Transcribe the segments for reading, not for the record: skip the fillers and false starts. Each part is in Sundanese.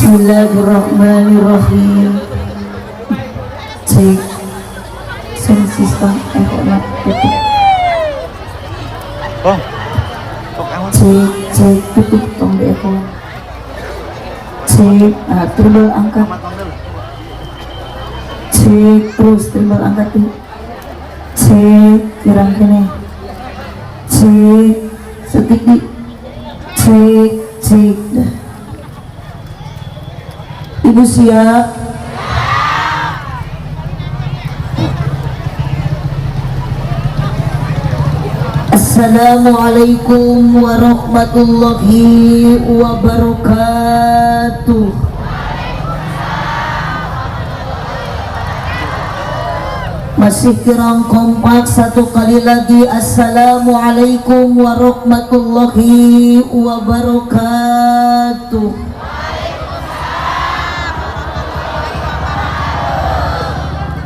Bismillahirrahmanirrahim. Cek sound system echo tutup. Oh. Kok kamu? Cek cek tutup tong di echo. Cek, ah, treble angkat. Cek terus treble angkat tuh. Cek kirang kene. Cek setik di. Cek cek dah. Ibu siap? Assalamualaikum warahmatullahi wabarakatuh. Masih kurang kompak, satu kali lagi. Assalamualaikum warahmatullahi wabarakatuh.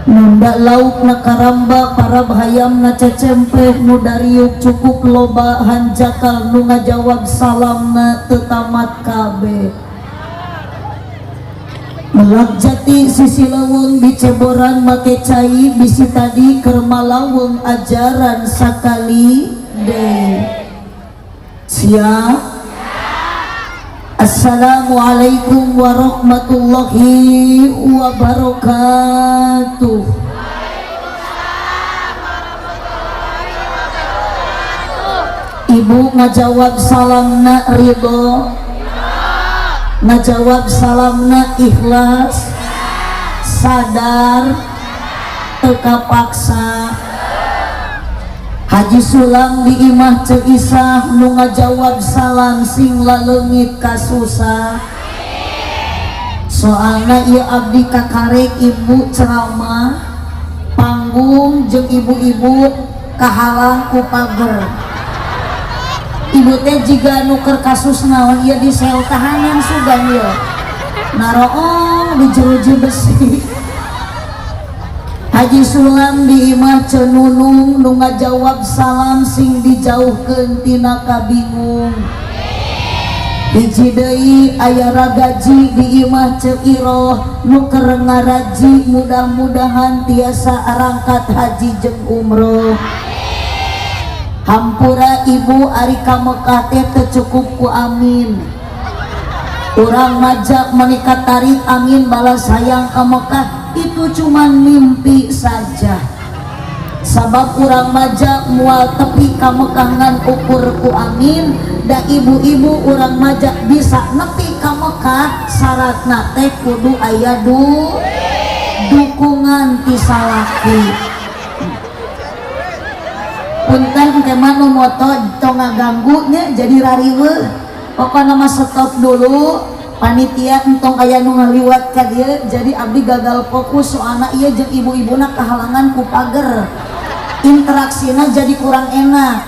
Nunda lauk na karamba para hayam na cecempeh nu dariuk cukup loba hanjakal nu ngajawab salam na tetamat kabeh. Melak jati sisi laweng diceboran make cai bisi tadi keur malaweng ajaran sakali deui. Siap? Assalamualaikum warahmatullahi wabarakatuh. Ibu ngajawab salamna ridho, ngajawab salamna ikhlas, sadar, teu paksa. Haji Sulam di imah Ceu Isah nu ngajawab salam sing laleungit kasusah. Soalna ieu abdi kakarek ibu ceramah panggung jeung ibu-ibu kahalang ku pager. Ibu teh jiga nu keur kasus naon ieu di sel tahanan sugan ieu. Naroong di jeruji besi. Haji Sulam di imah Ceu Nunung nu ngajawab salam sing dijauhkeun tina kabingung. Hiji deui aya ragaji di imah Ceu Iroh nu keur ngaraji mudah-mudahan tiasa arangkat haji jeung umroh. Hampura ibu ari ka Mekah teh teu cukup ku amin. Urang majak menikah tarik amin balas hayang ka Mekah itu cuman mimpi saja. Sabab urang majak mual tepi ka Mekah ngan ukur ku amin, da ibu-ibu urang majak bisa nepi ka Mekah syaratna teh kudu aya dukungan ti salaki. Punten ke mah nu moto tong ngaganggu nya jadi rariweuh. Pokokna mah stop dulu panitia entong aya nu ngaliwat ka dieu jadi abdi gagal fokus soalna ieu jeung ibu-ibuna kahalangan ku pager. Interaksina jadi kurang enak.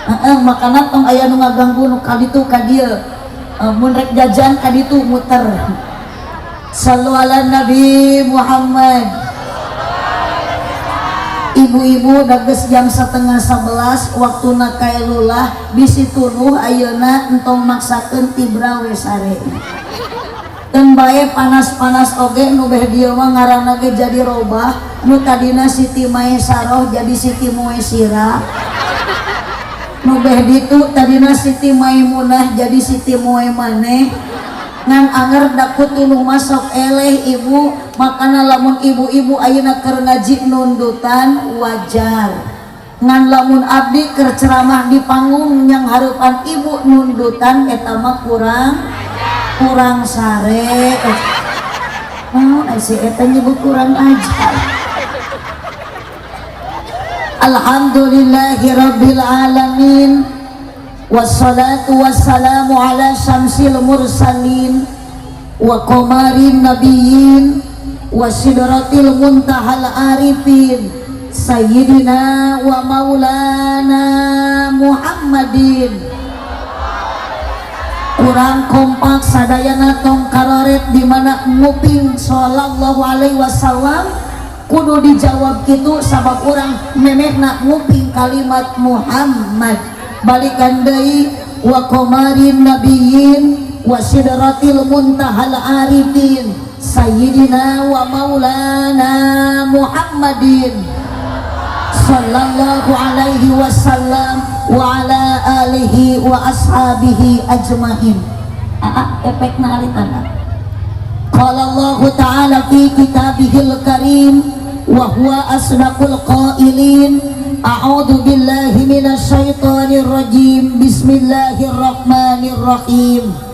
Heeh, makana tong aya nu ngaganggu nu ka ditu ka dieu. Mun rek jajan ka ditu muter. Sallu ala Nabi Muhammad. Ibu-ibu dages jam 10:30 waktuna kailulah bisi tunuh ayeuna entong maksakeun tibra we sare. Keun bae panas-panas oge nu beh dieu mah ngaranna ge jadi robah, nu tadina Siti Maesaroh jadi Siti Muesira. Nu beh ditu tadina Siti Maimunah jadi Siti Muemaneh. Ngan anger daku tuluh masuk eleh ibu, makana lamun ibu-ibu ayeuna keur ngaji nundutan wajar. Ngan lamun abdi keur ceramah di panggung yang hareupan ibu nundutan eta mah kurang sare. Naon ai si eta nyebut kurang ajar. Alhamdulillahirabbil alamin. Wassalatu wassalamu ala syamsil mursalin wa qamarin nabiyyin wa sidratil muntahal arifin sayyidina wa maulana Muhammadin. Kurang kompak sadayana tong karoret di mana nguping sallallahu alaihi wasallam kudu dijawab kitu sabab urang memehna nguping kalimat Muhammad. Balikan deui wa qamarin nabiyyin wa sidratil muntahal arifin sayyidina wa maulana Muhammadin sallallahu alaihi wasallam wa ala alihi wa ashabihi ajmain. Aa, efekna alitan. Qala Allah ta'ala fi kitabihil karim wa huwa asdaqul qailin, a'udzu billahi minasyaitonir rajim, bismillahirrahmanirrahim.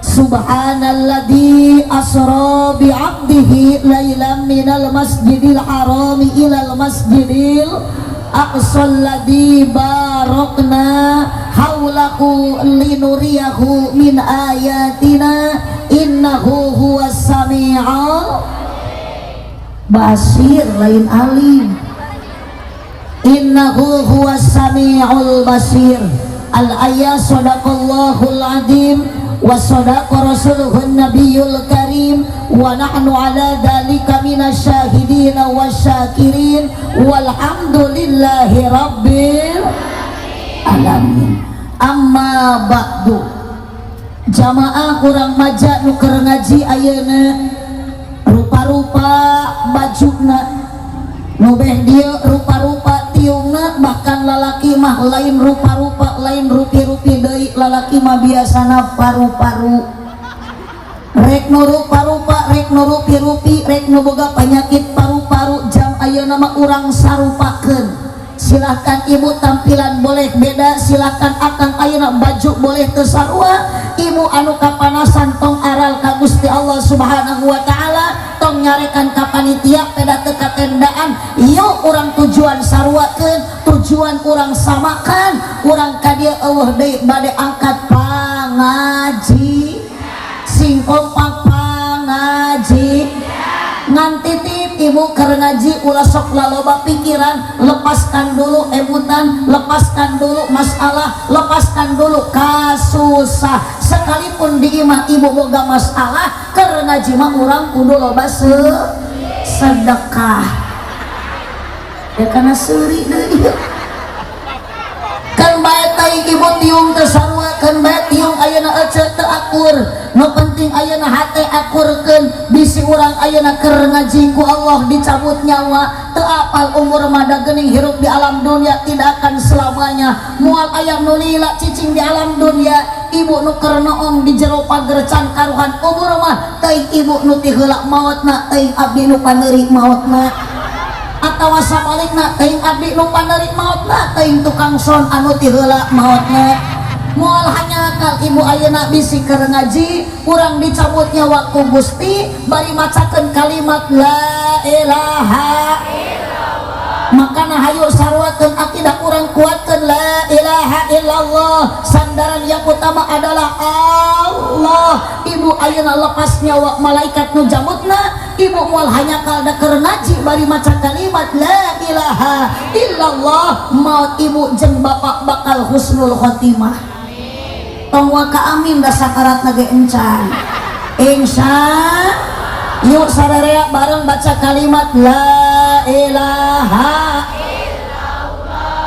Subhanalladzi asra bi 'abdihi lailan minal masjidil harami ilal masjidil aqsal ladzi barakna haulahu linuriyahu min ayatina innahu huwas samiul basir, lain alim, innahu huwas samiul basir. Al ayat. Sadaqallahul azim wa sadaqa rasuluhun nabiyul karim wa nahnu ala dhalika minasyahidin wasyakirin walhamdulillahi rabbil alamin. Amma ba'du. Jamaah kurang maja nu keur ngaji ayeuna, rupa-rupa bajuna, nu beh dieu rupa-rupa tiungna, bahkan lalaki mah lain rupa-rupa, lain rupi-rupi deui, lalaki mah biasana paru-paru. Rek nu rupa-rupa, rek nu rupi-rupi, rek nu boga penyakit paru-paru, jam ayeuna mah urang sarupakeun. Silahkan ibu tampilan boleh beda, silahkan akang ayeuna baju boleh teu sarua. Ibu anu kapanasan tong aral ka Gusti Allah Subhanahu wa taala, tong nyarekan ka panitia peda teu katendaan. Yuk, urang tujuan saruakeun, tujuan urang samakan. Urang ka dieu euweuh deui, bade angkat pangaji. Sing kompak pangaji. Ngan titip, ibu keur ngaji ulah sok laloba pikiran. Lepaskan dulu emutan, lepaskan dulu masalah, lepaskan dulu kasusah. Sekalipun di imah ibu boga masalah, keur ngaji mah urang kudu loba sedekah ya, karena seuri deui kan. Bae teuing ibu tiung teu sarua kan, bae tiung ayeuna ece teu akur, nu penting ayeuna hate akurkeun. Bisi urang ayeuna keur ngaji ku Allah dicabut nyawa, teu apal umur mah da geuning hirup di alam dunia tidak akan selamanya, moal aya nu lila cicing di alam dunia. Ibu nu keur noong di jero pager can karuhan umur mah, teuing ibu nu ti heula maotna, teuing abdi nu paneuri maotna, atawa sabalikna, teuing abdi nu paneuri maotna, teuing tukang son anu ti heula maotna. Moal hanjakal ibu ayeuna, bisi keur ngaji urang dicabut nyawa ku Gusti bari macakeun kalimat la ilaha. Makana hayu sarwakeun akidah urang, kuatkeun la ilaha illallah. Sandaran yang utama adalah Allah. Ibu ayeuna lepas nyawa malaikat nu jambutna, ibu moal hanjakal da keur ngaji bari maca kalimat la ilaha illallah. Maut ibu jeung bapak bakal husnul khotimah. Tong waka amin, da sakaratna ge encan. Insya, yuk sararea bareng baca kalimat la ilaha.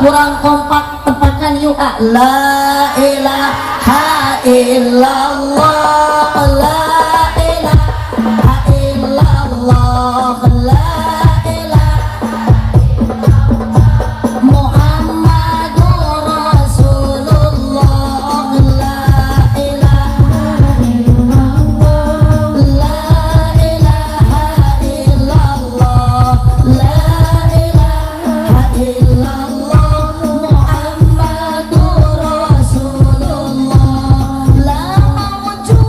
Kurang kompak, tepakan yuk ah. La ilaha illallah, la ilaha illallah, la ilaha Muhammadur Rasulullah, la ilaha, la ilaha illallah, la ilaha illallah, Muhammadur Rasulullah. La mawjud.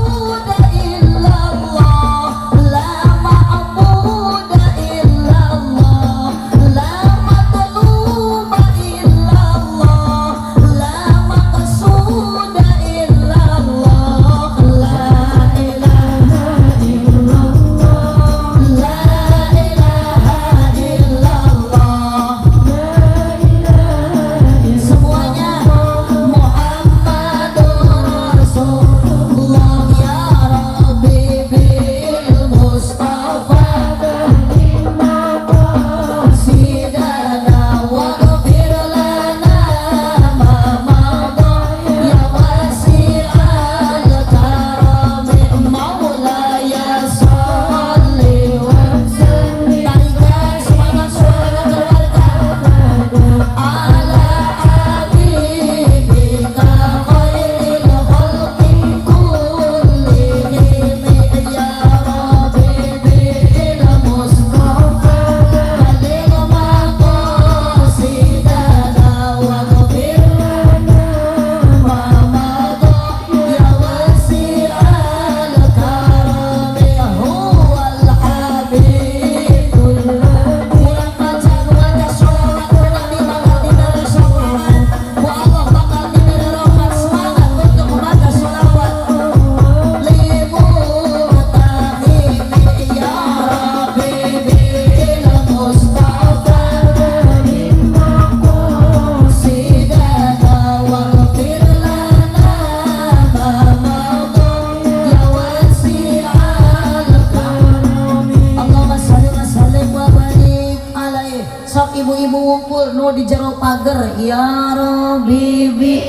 mager ya Rabbi bi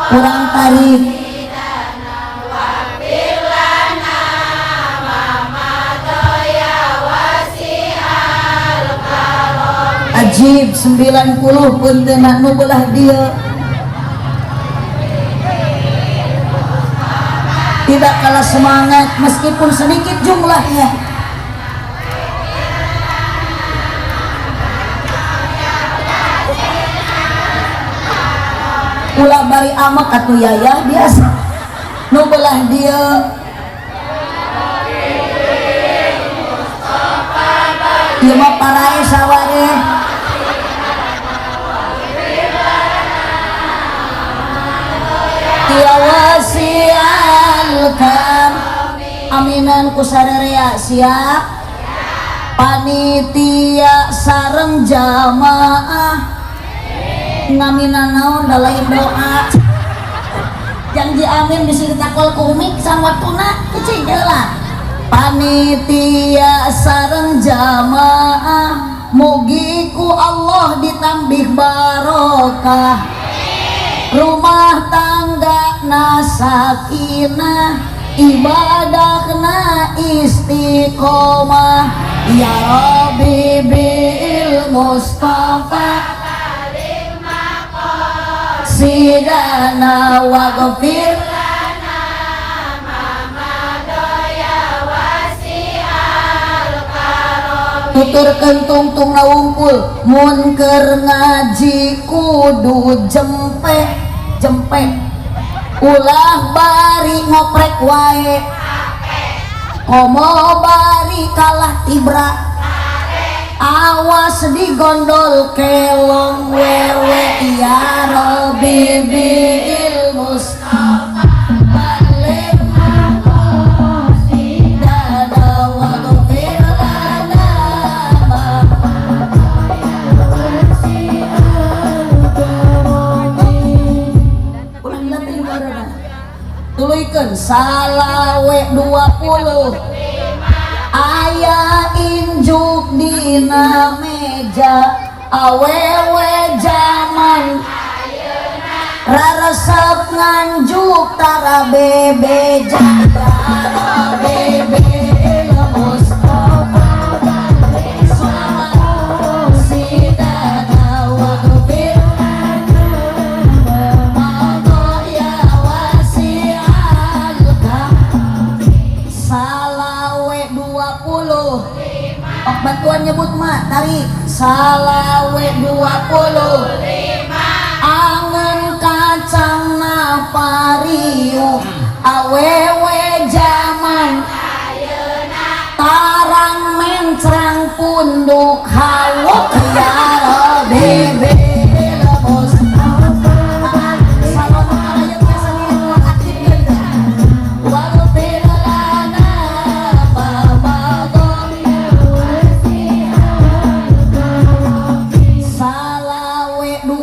kurang tarik ajib 90 punteuna nu belah dieu tidak kalah semangat meskipun sedikit jumlahnya. Ulah bari amak atuh yayah biasa nu belah dieu ieu mah parae saware ya wasi'al kam aminan ku sarerea siap panitia sareng jamaah ngaminan naon da lain doa janji amin bisi ditakol ku umi san waktuna cicing heula panitia sareng jamaah mugi ku Allah ditambih barokah rumah tangga na sakinah ibadahna istiqomah ya Rabbi bil Mustafa sidana waghfir lana ma madaya wasi'al karami tuturkeun tungtung wungkul mun keur ngaji kudu jempe jempe ulah bari ngoprek wae komo bari kalah tibra awas digondol kelong wewe ya Rabbi bil Mustafa baligh maqasidana waghfir lana ma ulah dilatih karena tuluykeun salawe 20 aya injuk dina meja awewe jaman raresep nganjuk tara bebeja tara bebe Mustafa sidana waghfir lana ya wasi'al salawe 20 ok bantuan nyebut mak tarik salawe 25 angen kacang napariuk awewe jaman tarang mencrang punduk hawuk ya Rabbi bil Mustafa waghfir lana ma salawe 20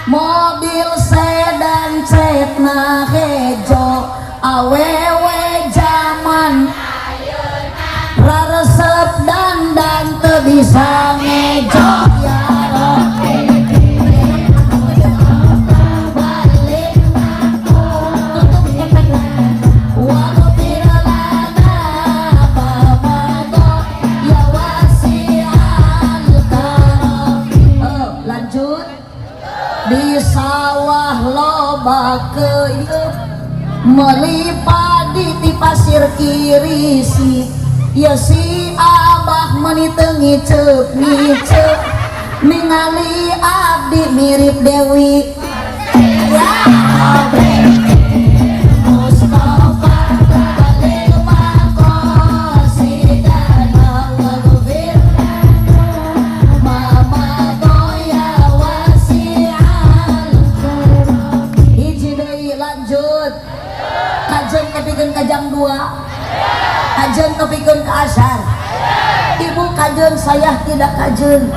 mobil sedan cetna hejo awewe jaman raresep dandan teu bisa ngejo ya Rabbi balik tutup efekna waghfir lana ma madha ya wasi'al karam. Lanjut di sawah loba keuyeub meuli padi ti pasir kirisi ya si abah meuni teu ngiceup ngiceup ningali abdi mirip Dewi ya Rabbi Mustafa baligh maqasidana waghfir ma madaya wasi'al hiji deui lanjut kajen tepikeun ka jam 2 kajen tepikeun ka asar ibu kajen saya tidak kajen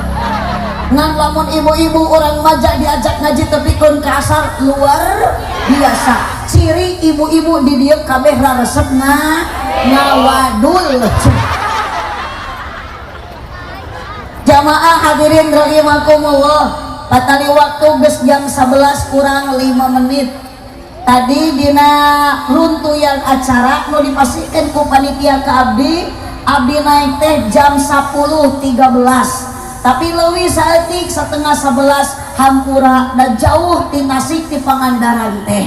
ngan lamun ibu-ibu orang maja diajak ngaji tepikeun ka asar luar biasa ciri ibu-ibu di dieu kabeh raresep ngawadul. Jamaah hadirin rahimakumullah, patali waktu geus jam 11 kurang 5 menit. Tadi dina runtuyan acara nu dipasihkeun ku panitia ke abdi, abdi naik teh jam 10.13, tapi leuwih saeutik 10.30. Hampura, dan jauh ti Tasik, ti Pangandaran teh,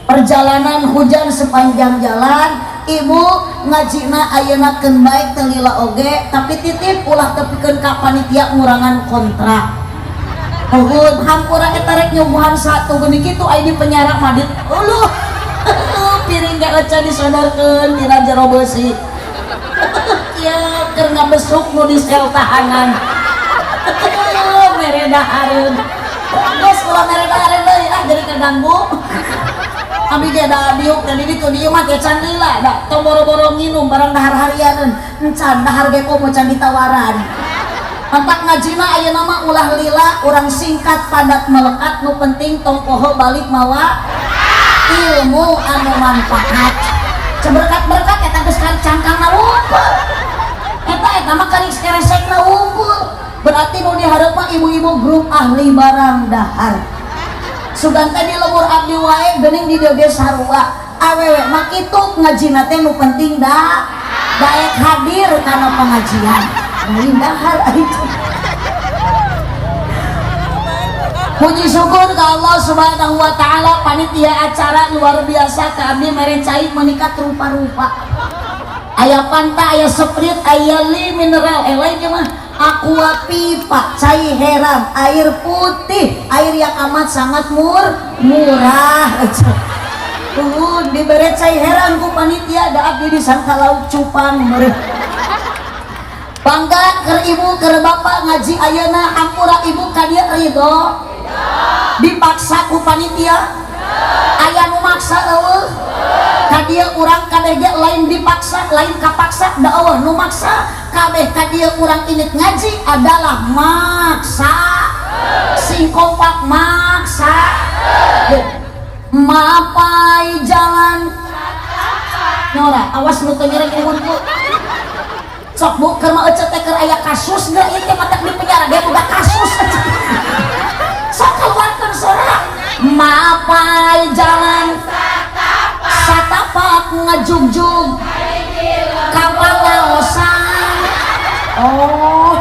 perjalanan hujan sepanjang jalan. Ibu, ngajina ayeuna keun bae, teu lila oge, tapi titip ulah tepikeun ka panitia ngurangan kontrak. Nuhun, hampura, eta rek nyuguhan satu geuning kitu aya di penjara mah dit uluh piring ge eca disodorkeun tina jero beusi kieu keur ngabesuk nu di sel tahanan mere dahareun. Geus, ulah mere dahareun deui ah, jadi kaganggu. Abi ge da diuk dan di ditu, dieu mah ge can lila da, tong boro-boro nginum barang dahar harianeun encan, dahar ge komo can ditawaran. Matak ngajina ayeuna mah ulah lila, urang singkat, padat, melekat. Nu penting tong poho balik mawa ilmu anu manfaat. Ceberkat-berkat eta geus cangkangna wungkul, eta eta mah kali keresekna wungkul. Berarti nu dihareup mah ibu-ibu grup ahli barang dahar. Sugan teh di lembur abdi wae geuning, di dieu ge sarua, awewe mah kitu ngajina teh nu penting da daek hadir kana pengajian, lain dahar itu. Puji syukur ke Allah Subhanahu wa Ta'ala, panitia acara luar biasa, ke abdi mere cai menikat rupa-rupa, aya Fanta, aya Sprite, aya li mineral, eh lainnya mah Aqua pipa, cai herang, air putih, air yang amat sangat murah. Tunggu diberi cai herang ku panitia, da abdi disangka lauk cupang mere. Bangga ke ibu, ke bapak ngaji ayeuna. Hampura ibu, ka dieu ridho dipaksa ku panitia? Aya nu maksa eueuh? Ka dieu urang kabeh ge lain dipaksa, lain kapaksa, da eueuh nu maksa. Kabeh ka dieu urang init ngaji adalah maksa. Sing kompak, maksa. Mapai jalan nyora, awas nu teu nyereng umurku. Sok bu, keur mah ecet teh keur aya kasus geus ieu teh, matak di penjara ge boga kasus. Sok keluarkan sora. Mapai jalan satapak ngajugjug kapalaosan. Oh,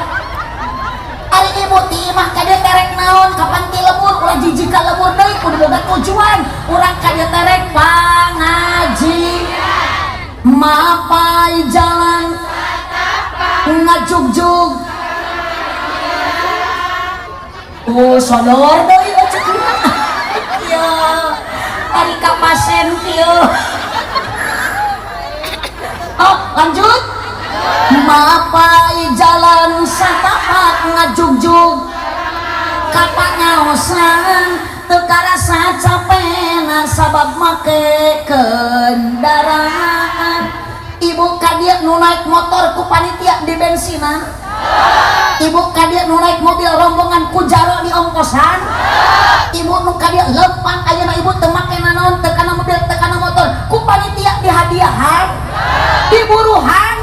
ari ibu ti imah ka dieu terek naon? Kapan ti lembur? Ulah jijik ka lembur deui, kudu boga tujuan. Urang ka dieu terek pangaji. Mapai jalan ngajugjug. Oh, sodor deui ecet mah. Ya, ari ka pasien kieu. Oh, lanjut. Mapai jalan satapak ngajugjug kapangaosan, teu karasa capena sabab make kendaraan. Ibu ka dieu nu naik motor ku panitia di bensinan, ibu ka dieu nu naik mobil rombongan ku jaro di ongkosan, ibu nu ka dieu lempang ayeuna ibu teu make nanaon, teu kana mobil, teu kana motor, ku panitia dihadiahan, diburuhan.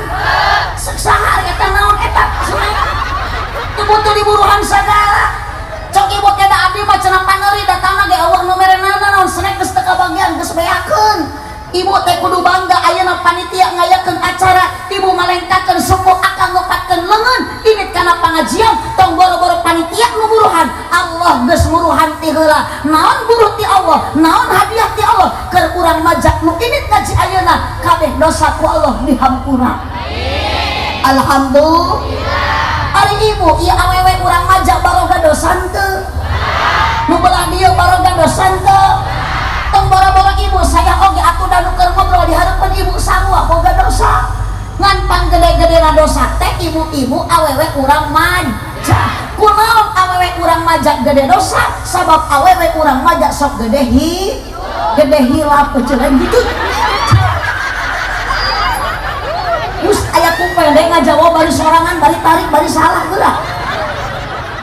Sahar eta naon eta? Teu butuh diburuhan sagala. Cok ibu teh, da abdi mah cenah paneri, datangna ge eueuh nu mere naon, snack geus teu kabagian, geus beakeun. Ibu teh kudu bangga ayeuna panitia ngayakeun acara, ibu malengkakeun suku akang, ngopatkeun leungeun init kana pangajian. Tong boro-boro panitia nu buruhan, Allah geus muruhan ti heula. Naon buruh ti Allah, naon hadiah ti Allah keur urang majak nu init ngaji ayeuna, kabeh dosa ku Allah dihampura. Alhamdulillah. Ari ibu ieu awewe urang majak baroga dosa teu? Nu belah dieu baroga dosa teu? Tong boro-boro ibu, saya oge atuh da nu keur ngobrol di hareupeun ibu sarua boga dosa. Ngan panggede-gedena dosa teh ibu-ibu awewe urang maja. Kunaon awewe urang majak gede dosa? Sabab awewe urang majak sok gede hi gede hilap kecilan gitu. Terus aya ku pendek ngajawab bari sorangan, bari tarik, bari salah geura.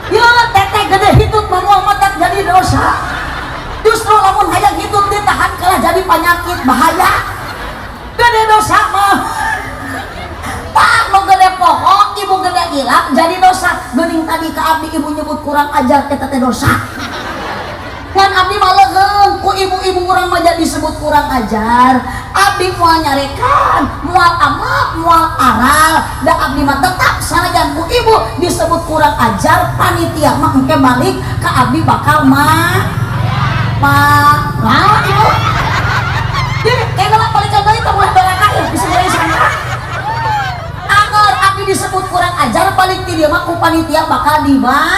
Ya teteh, gede hitut mah moal matak jadi dosa. Justru lamun hayang hitut ditahan kalah jadi penyakit bahaya. Gede dosa mah. Tah nu gede poho, ibu gede hilap jadi dosa. Geuning tadi ka abdi ibu nyebut kurang ajar eta teh dosa. Ngan abdi mah leuheung ku ibu-ibu urang mah jadi disebut kurang ajar. Abdi moal nyarekan, moal amak, moal aral. Da abdi mah tetap sanajan ku ibu disebut kurang ajar, panitia mah engke balik ka abdi bakal mah ma ibu. Jadi kayaknya lah balikan deui teh ulah doraka ya bisa goreng sangka. Agar abdi disebut kurang ajar balik ti dieu mah ku panitia bakal dibarokahan.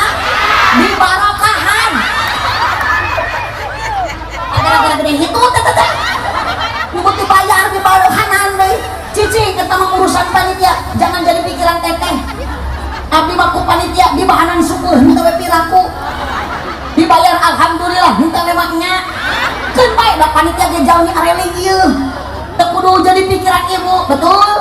Gara-gara gede itu teh teh teh. Nyebut dibayar dibarokahan deui. Cicing eta mah urusan panitia, jangan jadi pikiran teteh. Abdi mah ku panitia dibahanan syukur henteu we piraku. Dibayar alhamdulillah henteu we mah nya. Keun bae da panitia ge jauh ni areling ieu. Teu kudu jadi pikiran ibu, betul?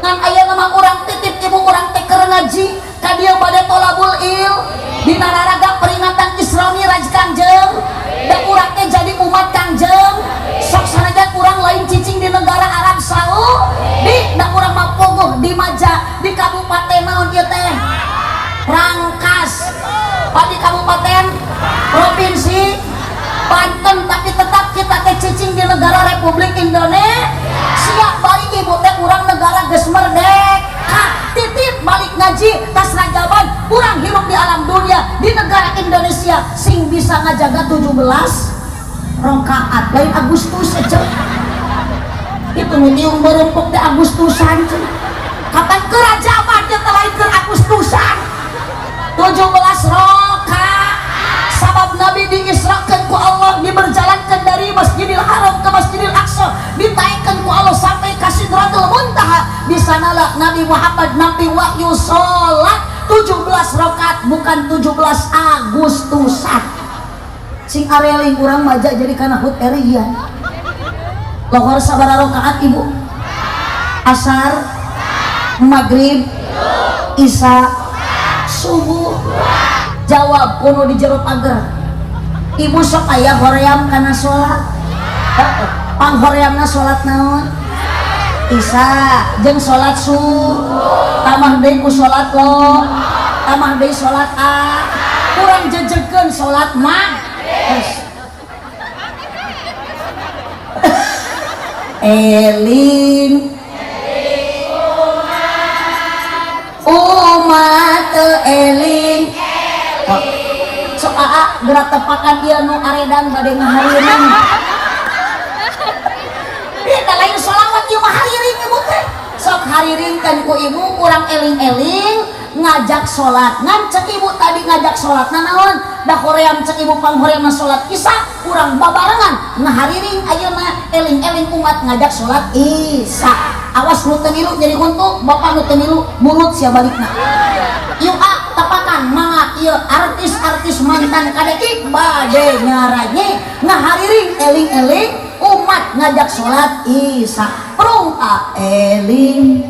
Ngan aya mah urang titip ibu urang teh keur ngaji ka dieu bade tolabul il dina raraga peringatan Isra Mi'raj Kangjeng. Da urang teh jadi umat Kangjeng. Sok sanajan urang lain cicing di negara Arab Saudi, da urang mah pogoh di Maja, di kabupaten naon ieu teh? Rangkas. Pak di kabupaten provinsi Banten, tapi tetap kita teh cicing di negara Republik Indonesia. Balik ibu teh urang negara geus merdeka, titip balik ngaji tas rajaban urang hirup di alam dunia di negara Indonesia sing bisa ngajaga 17 rakaat lain Agustus aja itu nu tiung berempok teh Agustusan cek. Kapan kerajaban teh lain keur Agustusan 17 rakaat. Sabab Nabi diisrakan ku Allah, diberjalankan dari Masjidil Haram ke Masjidil Aqsa, ditaikkan ku Allah sampai ke Sidratul Muntaha. Di sanalah Nabi Muhammad nampi wahyu salat 17 rakaat bukan 17 Agustusan. Sing areling urang maja jadi kana HUT RI. Lohor sabaraha rakaat ibu? Asar, maghrib, isya, subuh. Jawab kuno di jero pagar. Ibu sok aya hoream kana salat. Panghoreamna salat naon? Isya jeung salat su, tambah deui ku salat lo, tambah deui salat a. Kurang jejekeun salat mah. Eling umat eling. Sok aa gerak tepakan ieu nu aredan bade ngahariring. Ieu teh lain sholawat ieu mah hariring ibu teh. Sok hariring kan ku ibu urang eling-eling ngajak salat. Ngan cek ibu tadi ngajak salat naon? Da hoream cek ibu panghoreamna salat isya urang babarengan ngahariring ayeuna eling-eling umat ngajak salat isya. Awas nu teu milu nyeri huntu, bapak nu teu milu mulut sia balikna. Ieu a tepakan mangga ieu artis-artis mantan KDI bade nyaranyi ngahariring eling-eling umat ngajak salat isya. Prung a eling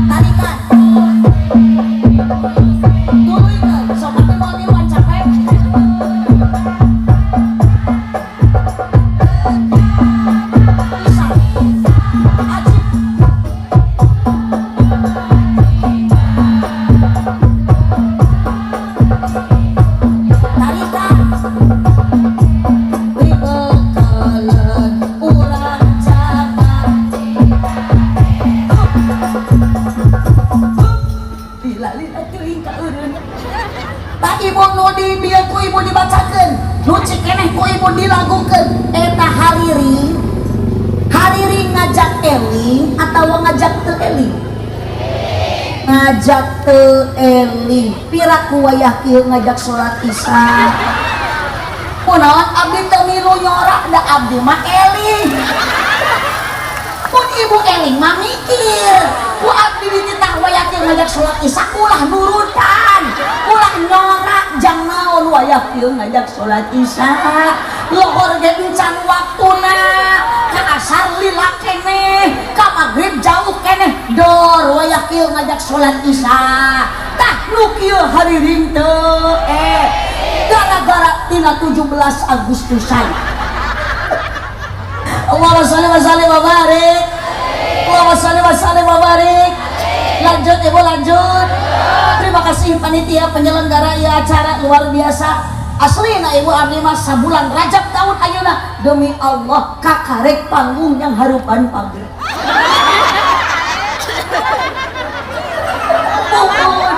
tarikan tuluykeun sok atuh moal miluan capek. Isya ajib. Tarikan dibekaleun urang cabar. Lila-lila teuing ka eureun. Tah ibu nu di dieu ku ibu dibacakeun, nu cikeneh ku ibu dilagukeun eta hariring. Hariring ngajak eling atawa ngajak teu eling? Ngajak teu eling. Piraku wayah kieu ngajak salat isya. Kunaon abdi teu milu nyorak da abdi mah eling. Mun ibu eling mah mikir. Ku abdi dititah wayah kieu ngajak salat isya ulah nurutan, ulah nyorak jang naon wayah kieu ngajak salat isya. Lohor ge encan waktuna, ka asar lila keneh, ka maghrib jauh keneh, dor wayah kieu ngajak salat isya. Tah nu kieu hariring teu gara-gara tina 17 Agustusan. Allahumma sholli wa sallim wa barik. Allahumma sholli wa sallim wa barik. Lanjut, Ibu, lanjut. Terima kasih panitia penyelenggara ya, acara luar biasa. Asli na Ibu, abdi mah sabulan Rajab tahun ayeuna demi Allah kakarek panggung yang harupan pager. Pupun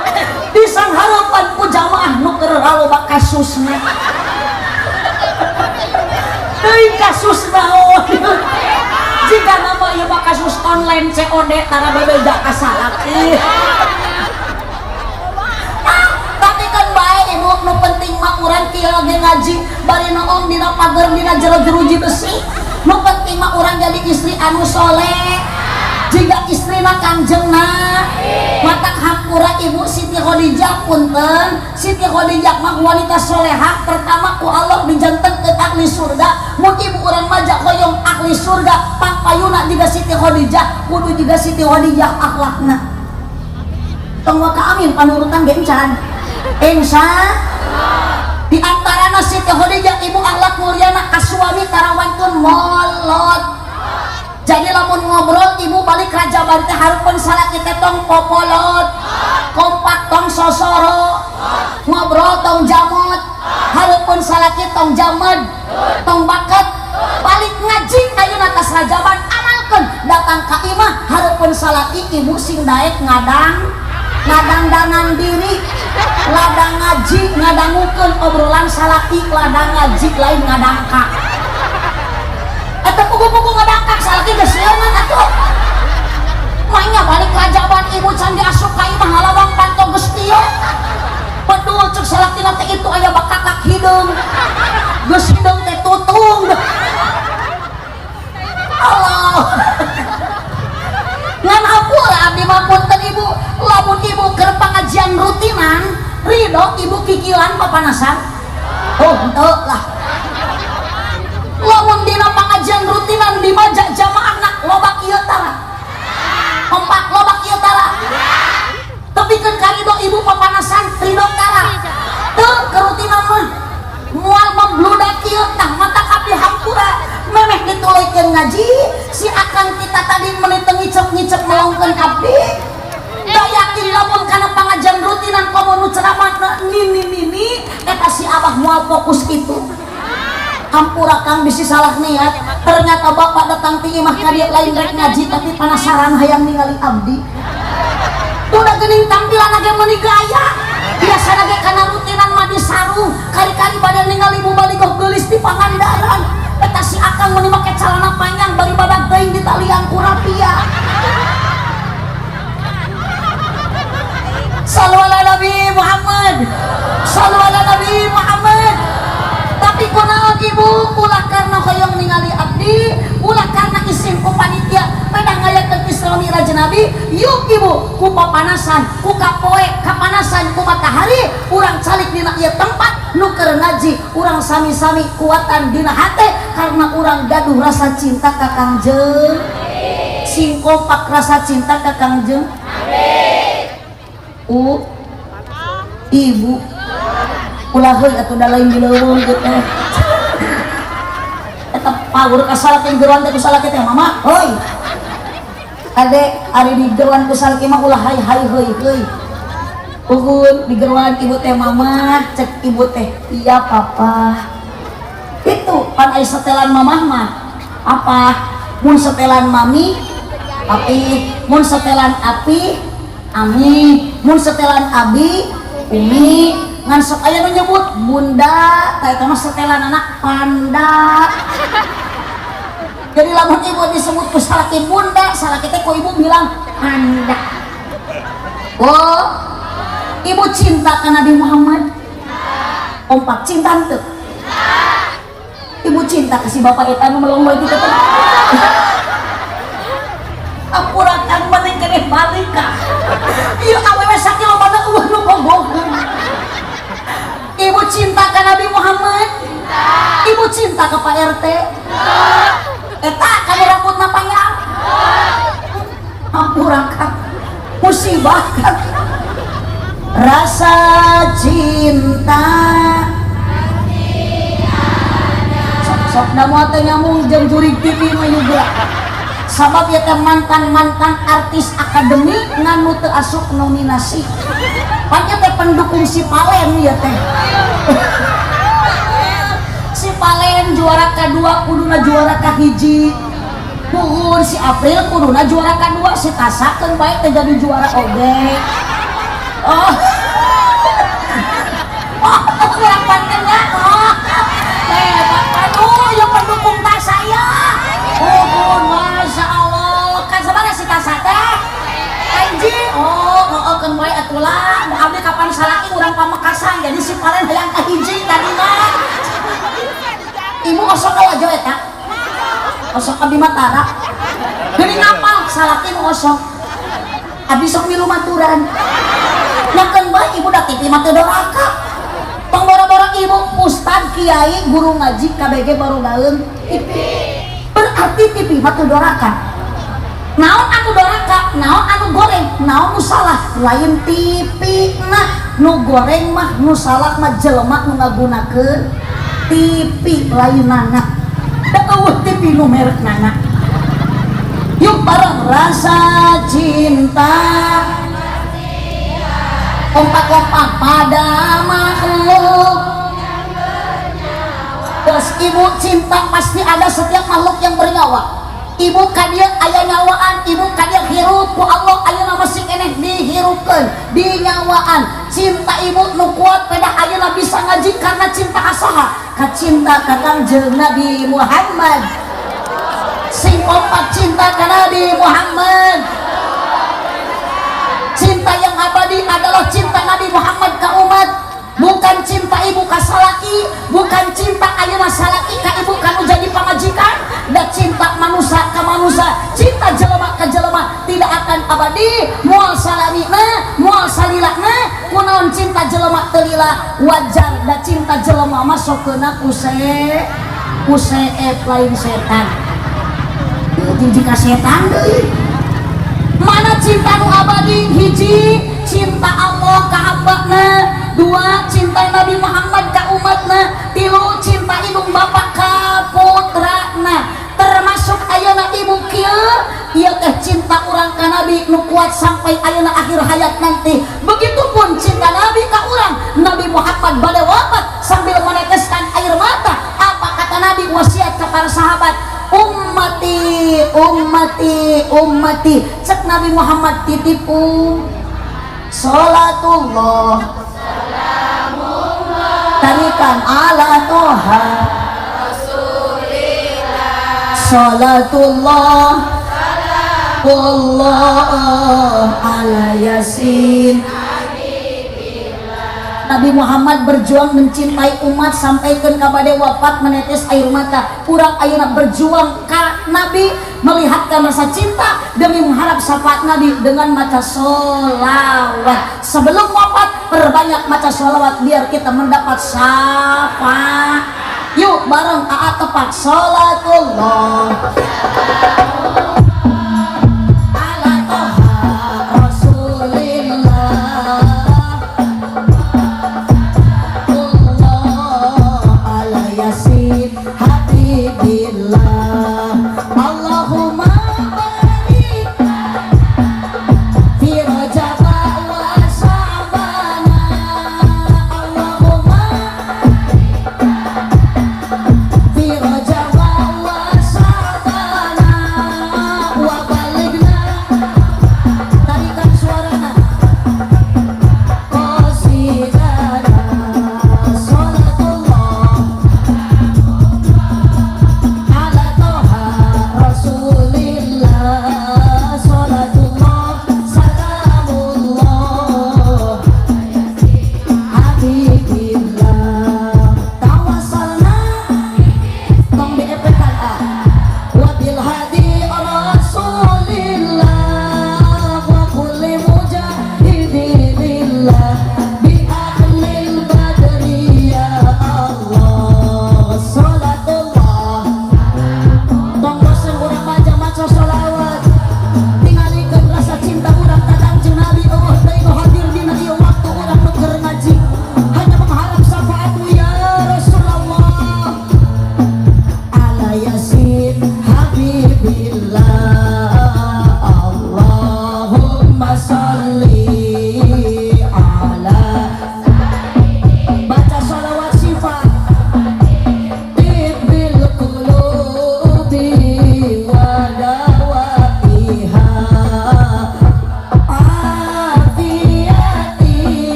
di sangharupan ku jamaah nu keur loba kasusna. Teuing kasus naon? Jika nama ieu mah kasus online COD tara bebeja ka salaki. Tapi kan bae Ibu, nu penting mah urang kieu lagi ngaji bari noong dina pager dina jero jeruji besi. Nu penting mah urang jadi istri anu soleh. Jika istrina Kanjengna matak hampura Ibu Siti Khadijah, punten Siti Khadijah mah wanita soleha pertama ku Allah dijantenkeun ahli surga. Mun ibu urang majak hoyong ahli surga pangpayuna juga Siti Khadijah, kudu juga Siti Khadijah akhlakna. Tong waka amin panurutan ge encan. Insya di antarana Siti Khadijah ibu akhlak mulyana ka suami tarawantun molot. Jadi lamun ngobrol ibu balik rajaban teh hareupeun salaki teh tong popolot, kompak tong sosoro, ngobrol tong jamot, hareupeun salaki tong jamed, tong baket, balik ngaji ayeuna tas rajaban amalkeun datang ka imah hareupeun salaki ibu sing daek ngadang ngadangdanan diri, ladang ngaji ngadangukeun obrolan salaki, ladang ngaji lain ngadangkak. Atau pugu-pugu ngadangkak salaki geus sieun atuh. Mainnya balik rajaban ibu can diasup ka imah ngalawang panto geus kieu. Bedul cek salaki teh itu aya bakakak hideung. Geus hideung teh tutung. Allah. Ngan hampura abdi mah punten ibu, lamun ibu keur pangajian rutinan, ridho ibu kikilan papanasan? Oh, henteu lah. Lamun dina pangajian rutinan dimajak jamaahna loba kieu tara. Kompak loba kieu tara. Tepikeun ka ridho ibu papanasan ridho tara. Teu kerutinan mah moal membludak kieu tah mata abdi hampura memeh dituluykeun ngaji si akang kita tadi meuni teu ngicep-ngicep melongkeun abdi. Da yakin lamun kana pangajian rutinan komo nu ceramah nini nini eta si abah moal fokus kitu. Hampura kang bisi salah niat, ternyata bapak datang ti imah ka dieu lain rek ngaji tapi penasaran hayang ningali abdi. Udah geuning tampilan ge meuni gaya. Biasana ge kana rutinan mah di sarung, kari-kari bade ningali mubalighah geulis di Pangandaran. Eta si akang meuni make calana panjang bari badag teuing di talian ku rapia. Sallu ala Nabi Muhammad. Sallu ala Nabi Muhammad. Tapi kunaon ibu ulah karena hoyong ningali abdi, ulah karena isin ku panitia pedah ngayakeun Isra Mi'raj Nabi, yuk ibu ku papanasan, ku kapoe, kapanasan ku matahari, urang calik dina ieu tempat nu keur ngaji, urang sami-sami kuatan dina hate karena urang gaduh rasa cinta ka Kangjeng. Sing kompak rasa cinta ka Kangjeng. U ibu ulah heuy atuh da lain di leuweung gitu. Eta power ka salaki geruan teh ku salaki teh mama heuy. Ade ari di geruan ku salaki mah ulah hai hai heuy heuy. Uhun di geruan ibu teh mama cek ibu teh iya papa. Itu pan ai setelan mamah mah apa? Mun setelan mami papi, mun setelan api ami, mun setelan abi umi. Ngan sok aya nu nyebut bunda, tah eta mah setelan anak panda. Jadi lamun ibu disebut ku salaki bunda, salaki teh ku ibu bilang panda. Oh, ibu cinta ka Nabi Muhammad? Kompak cinta henteu? Ibu cinta ka si bapak eta nu melong bae kitu teh. Ampura kang mending keneh balik ka. Ieu awewe sakieu lobana eueuh nu bogoheun. Ibu cinta ka Nabi Muhammad? Ibu cinta ka Pak RT? Eta kana rambutna panjang. Ampura kang. Musibah kang. Rasa cinta sok sok da moal teu nyambung jeung jurig TV mah juga. Sabab ieu teh mantan-mantan artis akademi ngan nu teu asup nominasi. Pan ieu teh pendukung si Palen ieu teh. Si Palen juara kedua kuduna juara kahiji. Puhun si April kuduna juara kedua, si Tasa keun bae teh jadi juara oge. Oh. Oh, kurang pantennya. Oh. Hebat, aduh, yang pendukung Tasa ya. Puhun, Masya Allah. Kan sabaraha si Tasa teh? Hiji. Oh, heeh keun bae atuh lah. Abdi kapan salaki urang Pamekasan, jadi si Palen hayang kahiji tadina. Ibu osok aja eta. Osok abdi mah tara. Geuning ngapal salaki nu osok. Abdi sok milu maturan. Nyakeun bae ibu da TV mah teu doraka. Tong boro-boro ibu ustad kiai guru ngaji KBG barogaeun TV. Berarti TV mah teu doraka. Naon anu doraka, naon anu goreng, naon nu salah, lain TV na nu goreng mah, nu salah mah jelema nu ngagunakeun TV, lain nana. Da eueuh TV nu merek nana. Yuk bareng rasa cinta kompak-kompak pada makhluk. Terus ibu cinta pasti ada setiap makhluk yang bernyawa. Ibu ka dieu aya nyawaan, ibu ka dieu hirup ku Allah ayeuna masih keneh dihirupkeun, dinyawaan. Cinta ibu nu kuat pada ayeuna bisa ngaji karena cinta ka saha? Ka cinta ka Kangjeng Nabi Muhammad. Sing kompak cinta ka Nabi Muhammad. Cinta yang abadi adalah cinta Nabi Muhammad ka umat, bukan cinta ibu ka salaki, bukan cinta ayeuna salaki ka ibu kanu jadi pamajikan, dan cinta manusia ka manusia, cinta jelema ka jelema tidak akan abadi, moal salamina, moal salilana. Kunaon cinta jelema teu lila? Wajar, da cinta jelema mah sokeuna ku ku seep, lain setan. Jika setan deui. Mana cinta nu abadi? Hiji, cinta Allah ka hambana. Dua, cinta Nabi Muhammad ka umatna. Tilu, cinta indung bapak ka putrana. Termasuk ayeuna ibu kieu, ieu teh cinta urang ka Nabi nu kuat sampai ayeuna akhir hayat nanti. Begitupun cinta Nabi ka urang. Nabi Muhammad bade wafat sambil meneteskan air mata. Apa kata Nabi wasiat ke para sahabat? Ummati, ummati, ummati. Cek Nabi Muhammad titipu salatullah tarikan ala toha salatullah Allah ala yasin. Nabi Muhammad berjuang mencintai umat sampai ke kabade wafat menetes air mata. Urang ayeuna berjuang ka Nabi, melihatkan rasa cinta demi mengharap syafaat Nabi dengan maca solawat. Sebelum wafat perbanyak maca solawat biar kita mendapat syafaat. Yuk bareng AA tepat salatullah ala toha rasulillah Allah ala yasin habibillah. Allahumma barik fi Rajab wa Sya'bana. Allahumma fi Rajab wa Sya'bana.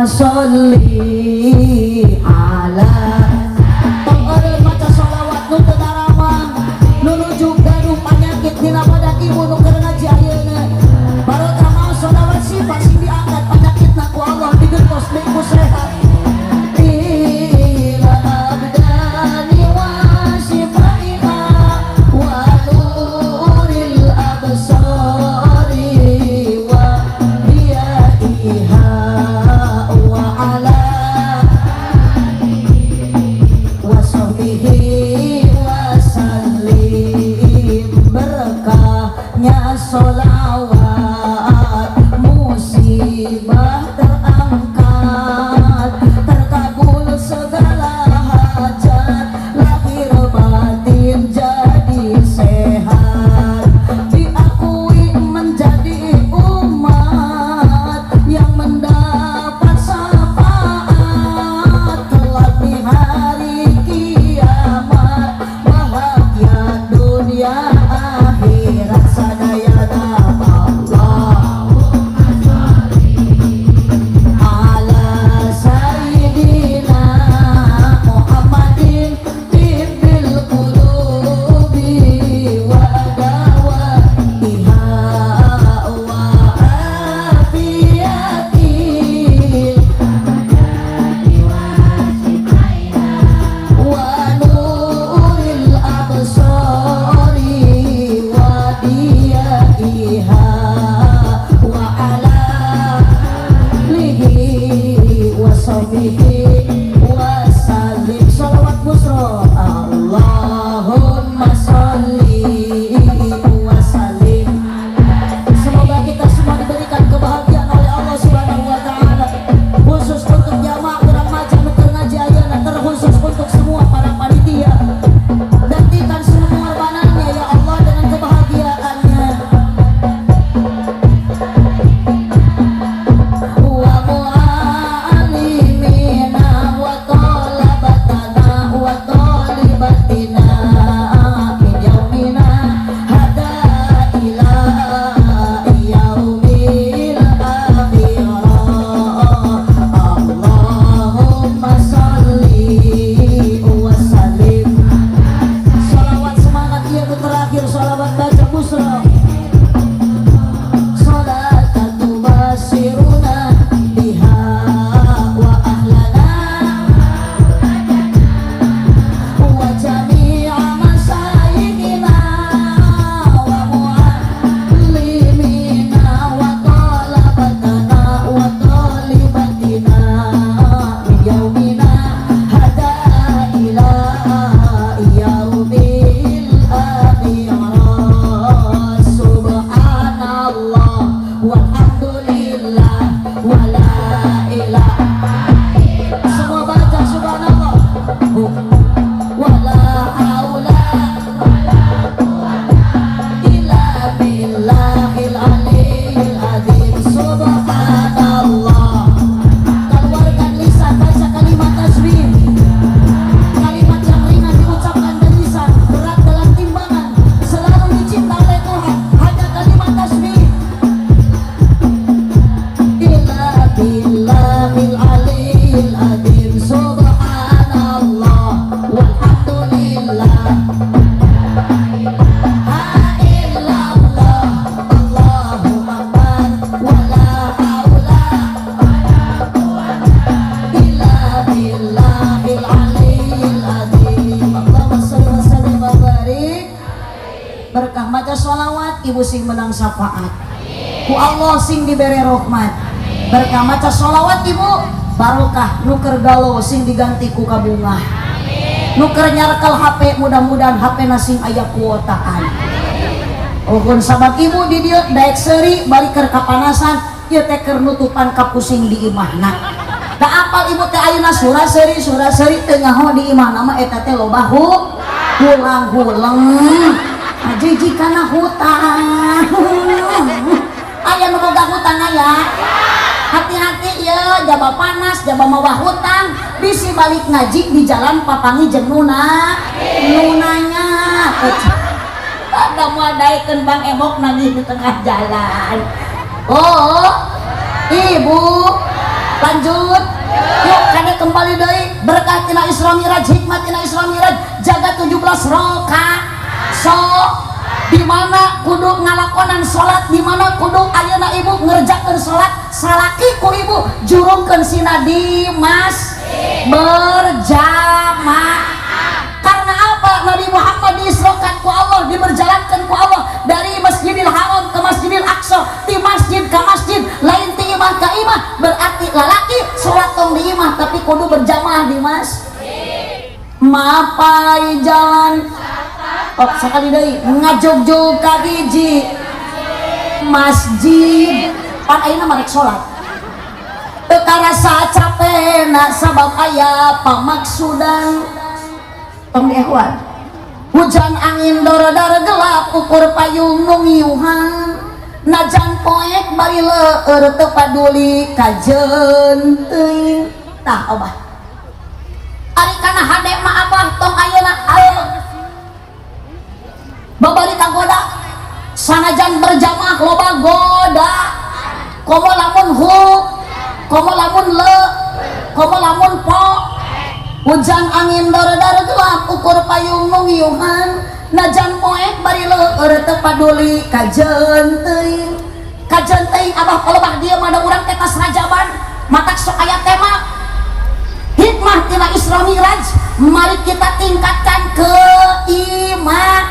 Sholli ala. Tong eureun maca sholawat nu teu daramang, nu nuju gaduh panyakit dina badan ibu nu keur ngaji ayeuna. Barokah maos sholawat sifat sing diangkat panyakitna ku Allah, digentos deui ku sehat. Ila abdani wa shifaiha wa nuril absari wa diyaiha wa ala wa sahbihi wa sallim. Berkahnya solawat, musibah terangkat, terkabul segala hajat, lahir batin jadi sehat, diakui menjadi umat yang mendapat syafaat kelak di hari kiamat, bahagia dunia akhirat sadayana. Allah ala sayyidina Muhammadin tibbil qulubi wa dawaiha wa afiyatil wa nuril absari wa diyaiha wa ala alihi wa sahbihi wa sallim. Salawat busro. Allahumma sholli wa sallim. Semoga kita semua diberikan kebahagiaan oleh Allah Subhanahu wa taala, khusus untuk jamaah urang maca nu keur ngaji ayeuna, terkhusus untuk semua para panitia. Gantikan semua pengorbanannya, ya Allah, dengan kebahagiaannya. Wa mu'allimina wa talabatana wa talibatina min yaumina hada ila yaumil akhirah. Allahumma sholli wa sallim. Salawat semangat ieu nu terakhir, salawat baca busra. Salatan tubasiruna biha wa ahlana wa jami'a masayyidina wa muallimina wa talabatana wa talibatina min yaumina hada ila yaumil akhirah. Subhanallah walhamdulillah wala ilaha. Semua baca subhanallah wala haula illa billahil aliyil azim. Subhanallah. Keluarkan lisan, baca kalimat tasbih. Kalimat yang ringan diucapkan dari lisan, berat dalam timbangan, selalu dicinta oleh Tuhan hanya kalimat tasbih. Illa billahil aliyil azim. Subhanallah walhamdulillah la illallah Allahu akbar wala haula illa billahil aliyil azim. Allahumma sholli wa sallim wa barik. Berkah maca sholawat, ibu sing menang syafaat ku Allah, sing dibere rahmat. Berkah maca sholawat ibu, barokah. Nu keur galau sing diganti ku kabungah. Nu keur nyarkel HP, mudah-mudahan HP na sing aya kuotaan. Uhun sabab ibu di dieu daek seuri bari keur kapanasan, ieu teh keur nutupan kapusing di imahna. Da apal ibu teh ayeuna sura seuri sura seuri, teu nyaho di imahna mah eta teh loba hulang-huleng jijik kana hutang. Aya nu boga hutang? Aya. Hati-hati ya, jaba panas, jaba mawa hutang, bisi balik ngaji di jalan papanggih jeung nuna nunanya, ada mau daekeun Bang Emok nagih di tengah jalan. Oh, ibu. Lanjut yuk, kade kembali deui berkah tina Isra Mi'raj, hikmah tina Isra Mi'raj, jaga 17 rakaat. So di mana kudu ngalakonan salat, di mana kudu ayeuna ibu ngerjakeun salat, salaki ku ibu jurungkeun sina di mas berjamaah. Karena apa? Nabi Muhammad diisrokan ku Allah, diberjalankan ku Allah dari Masjidil Haram ke Masjidil Aqsa, di masjid ke masjid, lain ti imah ke imah. Berarti lalaki sholat tong di imah, tapi kudu berjamaah di mas. Mapai jalan, oh, sekali deui ngajugjug ka hiji masjid, pan ayeuna mah rek salat teu karasa capena sabab aya pamaksudan. Tong diehuan hujan angin dor-dor gelap, ukur payung nu ngiuhan, najan poek bari leur teu paduli kajeun teuing. Tah obah ari kana hade mah abah tong ayeuna ayo babari kagoda. Sanajan berjamaah loba goda, komo lamun hu, komo lamun le, komo lamun po. Hujan angin dor-dor gelap, ukur payung nu ngiuhan, najan poek bari leur teu paduli kajeun teuing. Kajeun teuing abah palebah dieu mah da urang teh tas rajaban, matak sok aya tema hikmah tina Isra Mi'raj. Mari kita tingkatkan keiman.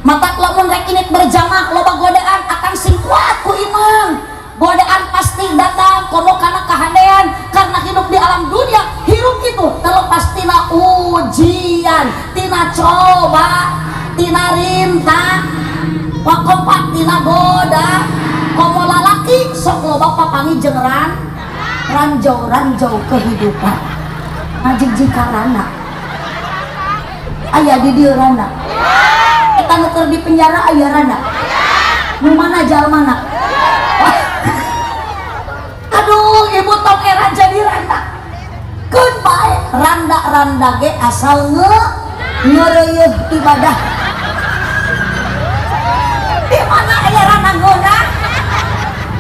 Matak lamun rek init berjamaah loba godaan, akan sing kuat ku iman. Godaan pasti datang, komo kana kahadean, karena hidup di alam dunia, hirup itu terlepas tina ujian, tina coba, tina rintang, wakompat tina goda. Komo lalaki sok loba papanggih jeung ranjau ranjau kehidupan. Ngajig karana aya di dieu rana eta nu keur di penjara, aya rana nu mana jalmana? Aduh, ibu tong era jadi randa, keun bae randa-randa ge asal ngeureuyeun ibadah. Di mana aya randa ngeunah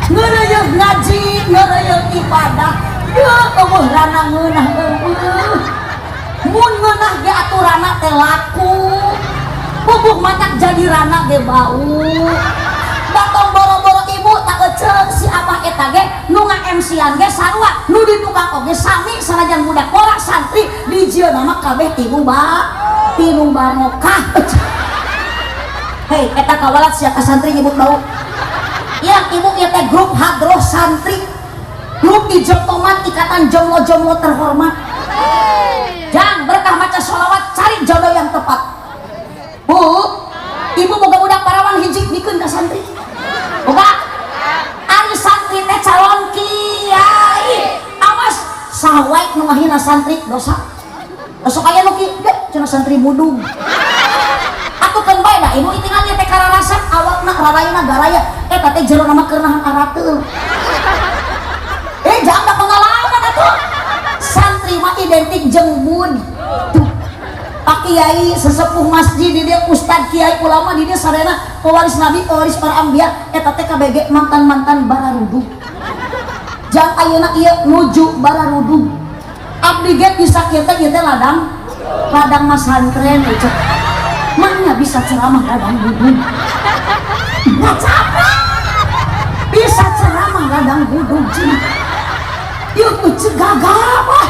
ngeureuyeun ngaji, ngeureuyeun ibadah? Yeuh, eueuh rana ngeunah, eueuh. Mun ngeunah ge aturana teh laku puguh, matak jadi rana ge bau datang boro-boro ibu tak ecek si abah eta ge nu nga-MC-an ge sarua, nu di tukang oge sami, sanajan budak ora santri dijieun mah kabeh tinu ba tinu barokah. Hei, eta kawalat sia ka santri nyebut bau. Yang ibu ieu teh grup hadroh santri, grup ijo tomat, ikatan jomblo-jomblo terhormat. Jang berkah maca sholawat, cari jodoh yang tepat. Bu, ibu boga budak parawan hiji, bikeun ka santri. Boga ari santri teh calon kiai. Awas saha wae nu ngahina santri, dosa. Sok aya nu ki cenah santri budug. Atuh keun bae da ibu tinggal teh kararasan awakna rarayana garaya eta teh jero nama keur nahan arateul. Eh, jangan pengalaman atuh. Santri mah identik jeung bud. Pak Kiai sesepuh masjid di dia, ustad, kiai, ulama di dia sarena pewaris nabi, pewaris para anbiya, eta teh KBG mantan-mantan bararudug. Jang ayeuna ieu nuju bararudug. Abdi ge bisa kieu teh, ieu teh ladang ladang masantren cek. Mana bisa ceramah ladang budug. Nggak capek. Bisa ceramah ladang budug cina. Yuk cek gagap ah.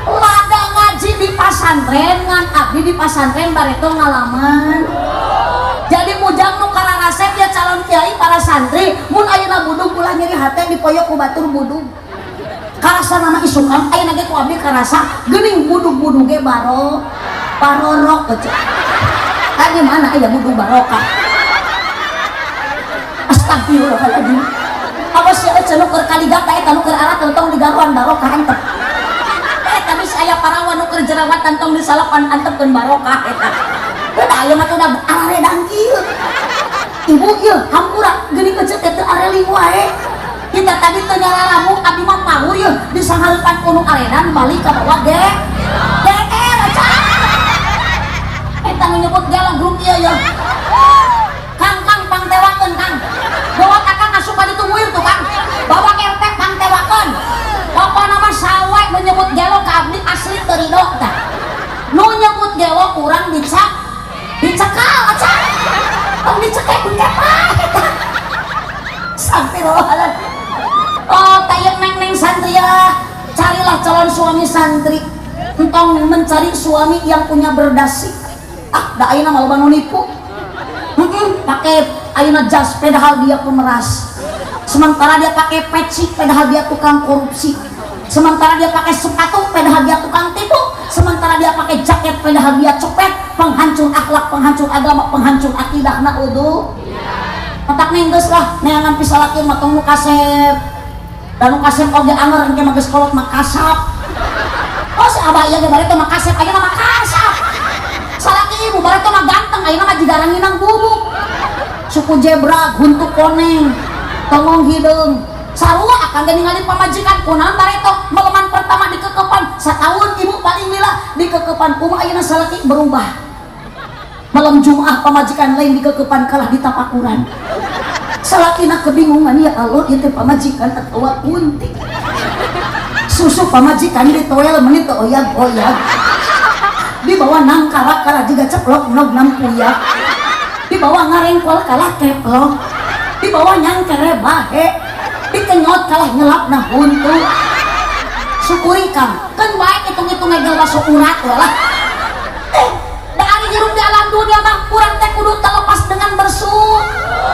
Ladang ngaji di pasantren ngan abdi di pasantren bareto ngalaman. Jadi mujang nu kararasep ya calon kiai, para santri, mun ayeuna budug ulah nyeri hate dipoyok ku batur budug. Karasa nama isukan ayeuna ge ku abdi karasa geuning budug-budug ge baro barorok cek. Tadi mana aya budug barokah? Astagfirullahaladzim. Awas ya ece nu keur kaligata eta nu keur arat tong digaruan, barokah antep. Eta bisa aya parawan nu keur jerawatan tong disalapan, antepkeun, barokah eta. Udah aya mah teh udah aredan kieu. Ibu ieu hampura geuning ece teh teu areling wae. Kita tadi teu nyararamu, abdi mah pahur ieu disanghareupan ku nu aredan balik ka bawah ge. GR aca. Eta nu nyebut gelo grup ieu ya. Kang, Kang, pangtewakeun Kang. Bawa Kakang asup ka ditu muir tuh Kang. Bawa RT pangtewakeun. gelo kurang dicak dicekal acak tong dicekek kepak. Astagfirullahaladzim. Oh, tayang neng neng santri ya, carilah calon suami santri, entong mencari suami yang punya berdasi. Ah, da ayeuna mah loba nu nipu. Pakai ayeuna jas padahal dia pemeras, sementara dia pakai peci padahal dia tukang korupsi, sementara dia pakai sepatu padahal dia tukang tipu, sementara dia pakai jaket padahal dia copet, penghancur akhlak, penghancur agama, penghancur akidah. Naudzu. Matak neng, geus lah neangan pisalaki mah tong nu kasep, dan nu kasep oge anger, engke mah geus kolot mah kasap. Oh, si abah ieu ge bareto mah kasep, ayeuna mah kasap. Salaki ibu bareto mah ganteng, ayeuna mah jiga ranginang bubuk, suku jebra, huntu koneng, tongong hideung, sarua. Akan ge ningali pamajikan kunaon bareto meleman pertama dikekepan setahun, ibu paling lila dikekepan, kumaha ayeuna salaki berubah. Malam Jumat pamajikan lain dikekepan, kalah ditapakuran. Salakina kebingungan, ya Allah, itu pamajikan atau kunti? Susu pamajikan di toel menit oyag oyag, dibawa nangkarak kalah juga ceplok nog nampuyak, dibawa ngarengkol kalah keplok, dibawa nyangkere bahe, dikenyot kalah nyelap. Nah, huntu syukuri kang kan baik, hitung-hitung ngegel masuk urat lah. Eh, da ari hirup di alam dunia mah urang teh kudu terlepas dengan bersyukur,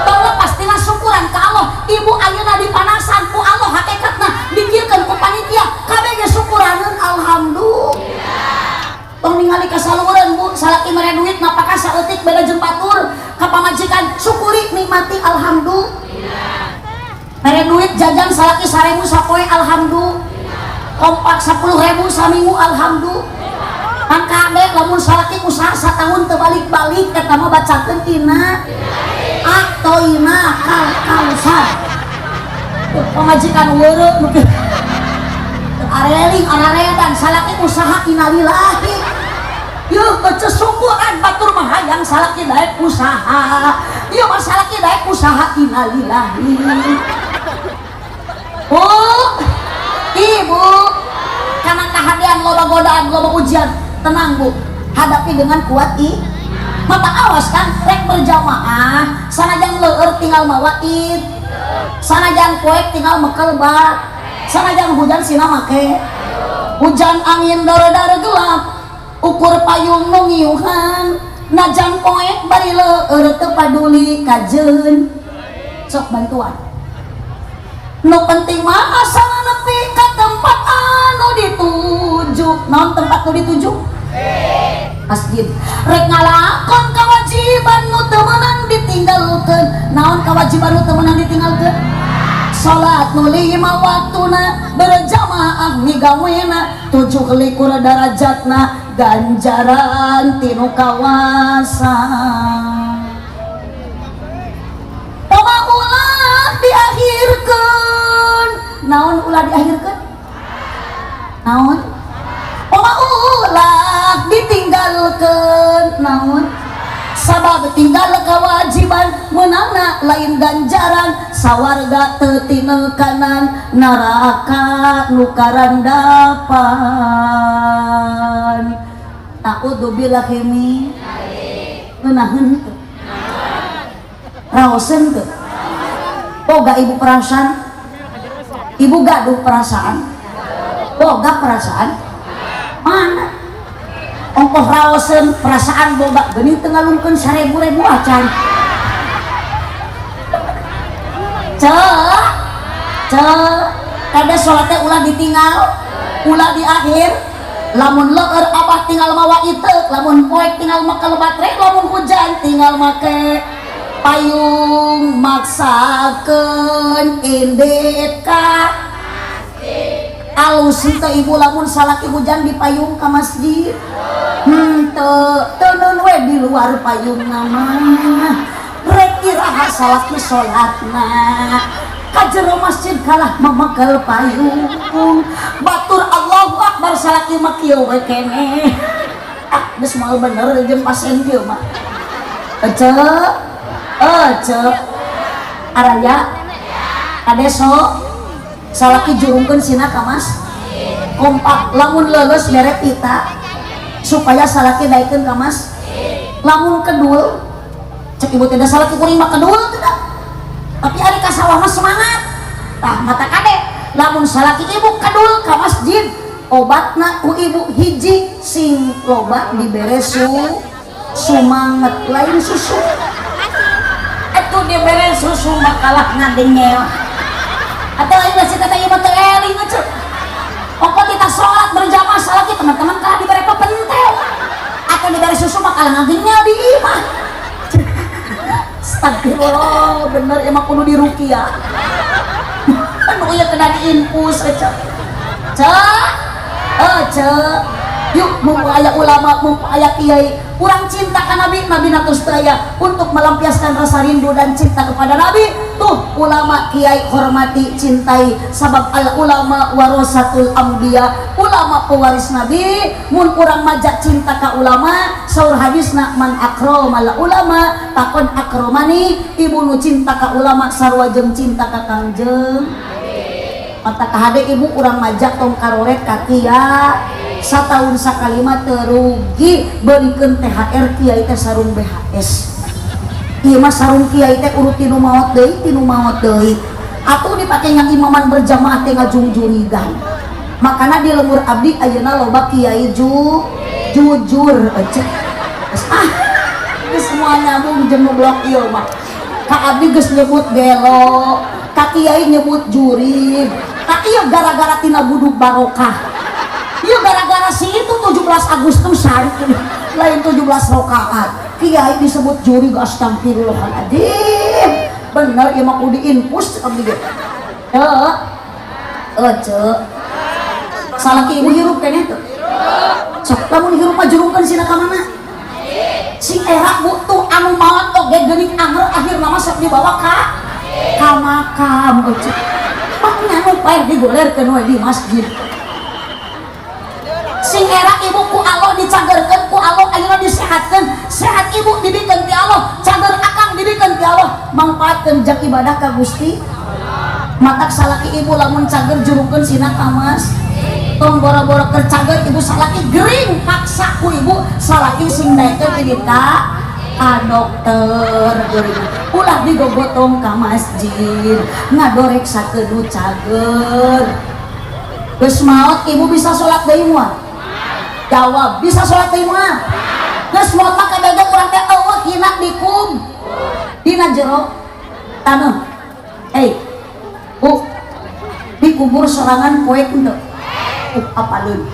terlepas tina syukuran ka Allah. Ibu ayeuna dipanasan ku Allah, hakikatna dikirkeun ku panitia kabeh ge syukuraneun, alhamdulillah. Tong ningali kasaluhureun, Bu. Salaki mere duit napakah saeutik beda jeung batur ka pamajikan, syukuri, nikmati, alhamdulillah. Mere duit jajan salaki 1.000 sapoe, alhamdulillah. Kompak 10.000 saminggu, alhamdulillah. Mangka kade, lamun salaki usaha satahun teu balik-balik, eta mah bacakeun tina atoina kal kausar. Pamajikan weureu nu areling araredan, salaki usaha, innalillahi. Yeuh, baca syukuran, batur mah hayang salaki daek usaha, ieu mah salaki daek usaha, innalillahi. Bu, ibu, karena kahadean loba godaan, loba ujian, tenang, Bu, hadapi dengan kuat i mata. Awas kan rek berjamaah, sanajan leur tinggal mawa id, sanajan poek tinggal mekel bat, sanajan hujan sina make hujan angin dara-dara gelap, ukur payung nu ngiuhan, najan poek bari leur teu paduli kajeun sok bantuan. Nu penting mah asal nepi ka tempat anu dituju. Naon tempat nu dituju? Masjid. Rek ngalakon kewajiban nu teu meunang ditinggalkeun. Naon kewajiban nu teu meunang ditinggalkeun? Salat nu lima waktuna berjamaah migawena 27 darajatna, ganjaran tinu kawasa. Poma ulah diakhirkeun. Naon ulah diakhirkeun? Naon? Poma ulah ditinggalkeun. Naon sabab tinggal kewajiban menangna lain ganjaran sawarga, teu tinekanan neraka nu karandapan. Naudzubillahi min ngeunaheun teu, raoseun teu? Boga ibu perasaan? Ibu gaduh perasaan? Boga perasaan? Mana ongkoh raoseun, perasaan boga, geuning teu ngalungkeun 1.000 ribu acan. Cek cek kada sholatnya ulah ditinggal, ulah di akhir. Lamun leur abah tinggal mawa iteuk, lamun poek tinggal mekel baterai, lamun hujan tinggal make payung, maksakeun indit ka alus teu? Ibu, lamun salaki hujan di payung ka masjid? Henteu, teu we di luar payung nama. Rek iraha salaki salatna ka jero masjid kalah memekel payung? Batur Allahu Akbar, salaki mah kieu we keneh. Ah, geus moal bener jeung pasien kieu mah. Ece ece araya adeso salaki jurungkeun sina ka mas kompak, lamun leuleus mere pita. Supaya salaki daekeun ka masjid. Lamun kedul, cek ibu tidak salaki kuring mah kedul tidak. Tapi ari ka sawah mah semangat. Tah mata kade, lamun salaki ibu kedul ka masjid, obatna ku ibu hiji sing loba dibere sumanget lain susu. Atuh dibere susu makalah ngadengel. Atau lain masih kata ibu teu eling atuh. Pokok kita sholat berjamaah salaki teman-teman kalah dibere pepentel. Atau dibere susu makalah ngadengel di imah. Astagfirullah, bener emang kudu diruqyah. Anu ieu kena diinfus cek. Cek. Eh cek. Yuk mumpung aya ulama, mumpung aya kiai, urang cinta ka Nabi, Nabi natus aya untuk melampiaskan rasa rindu dan cinta kepada Nabi. Tuh ulama kiai hormati, cintai, sabab al ulama warasatul anbiya, ulama pewaris Nabi. Mun urang majak cinta ka ulama, saur hadisna man akramal ulama faqod akramani, ibu nu cinta ka ulama sarua jeung cinta ka Kangjeng. Mata kahade ibu urang majak tong karoret ka kiai. Satahun sakali mah teu rugi beulikeun THR kiai teh sarung BHS. Ieu mah sarung kiai teh urut tinu maot deui tinu maot deui. Atuh dipake yang imaman berjamaah teh ngajungjurigan. Makana di lembur abdi ayeuna loba kiai jujur aja. Ah, geus semua nyambung jeung nu blok ieu mah. Ka abdi geus nyebut gelo, ka kiai nyebut jurig. Ka ieu gara-gara tina buduk barokah. Ieu gara-gara si itu 17 Agustusan lain 17 rakaat. Kiai disebut jurig, astagfirullahaladzim. Bener ieu mah kudu diinfus abdi ge. Heuh. Eh ceu. Salaki ibu hirup keneh teu? Sok lamun hirup mah jurungkeun sina ka mana? Sing era bu tuh anu maot oge geuning anger akhirna mah sok dibawa ka makam eueuh. Maknya nu paeh digolerkeun we di masjid. Sing era ibu ku Allah dicagerkeun ku Allah ayeuna disehatkeun, sehat ibu dibikeun ti Allah, cager akang dibikeun ti Allah, mangpaatkeun jang ibadah ka Gusti. Matak salaki ibu lamun cager jurungkeun sina ka mas. Tong boro-boro keur cager ibu salaki gering paksa ku ibu salaki sing daekeun di ka dokter geuring. Ulah digogotong ka masjid ngadorek sakedu cager. Geus maot ibu bisa salat deui moal? Jawab, bisa salat deui moal? Geus maot mah kabeh urang teh eueuh hina dikum dina jero taneuh. Eh, bu, dikubur sorangan poek henteu? Apaleun?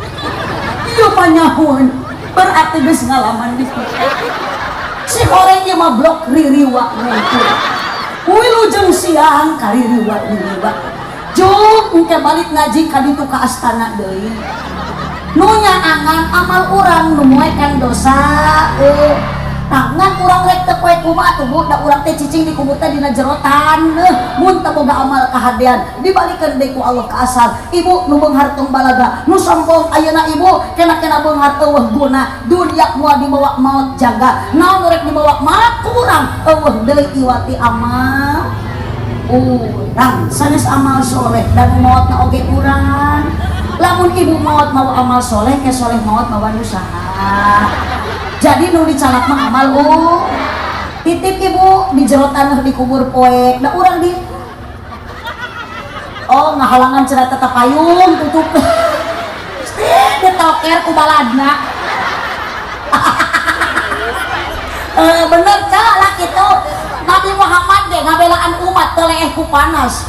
Ieu mah nyahoeun, berarti geus ngalaman dikubur. Si horeng ieu mah blok ririwa ngumpul. Wilujeng siang kaririwa ririwa. Juk engke balik ngaji ka ditu ka astana deui. Nu nyaangan amal urang nu moekan dosa. Tangan urang rek teu poe kumaha atuh bu, da urang teh cicing dikubur teh dina jero taneuh. Mun teu boga amal kahadean dibalikeun deui ku Allah ka asal. Ibu nu beunghar tong balaga, nu sombong ayeuna ibu kena-kena beunghar eueuh guna. Dunia moal dibawa maot jaga. Naon nu rek dibawa maot ku urang eueuh deui iwati amal urang. Sanes amal soleh dan maotna oge urang. Lamun ibu maot mawa amal soleh, ke soleh maot mawa nu saha. Jadi nu dicalak mah amal titip ibu di jero tanah dikubur poek da urang di oh ngahalangan cenah tetep payung tutup. Ditoker ku baladna. Bener cak lah kitu. Nabi Muhammad ge ngabelaan umat teu leeh ku panas.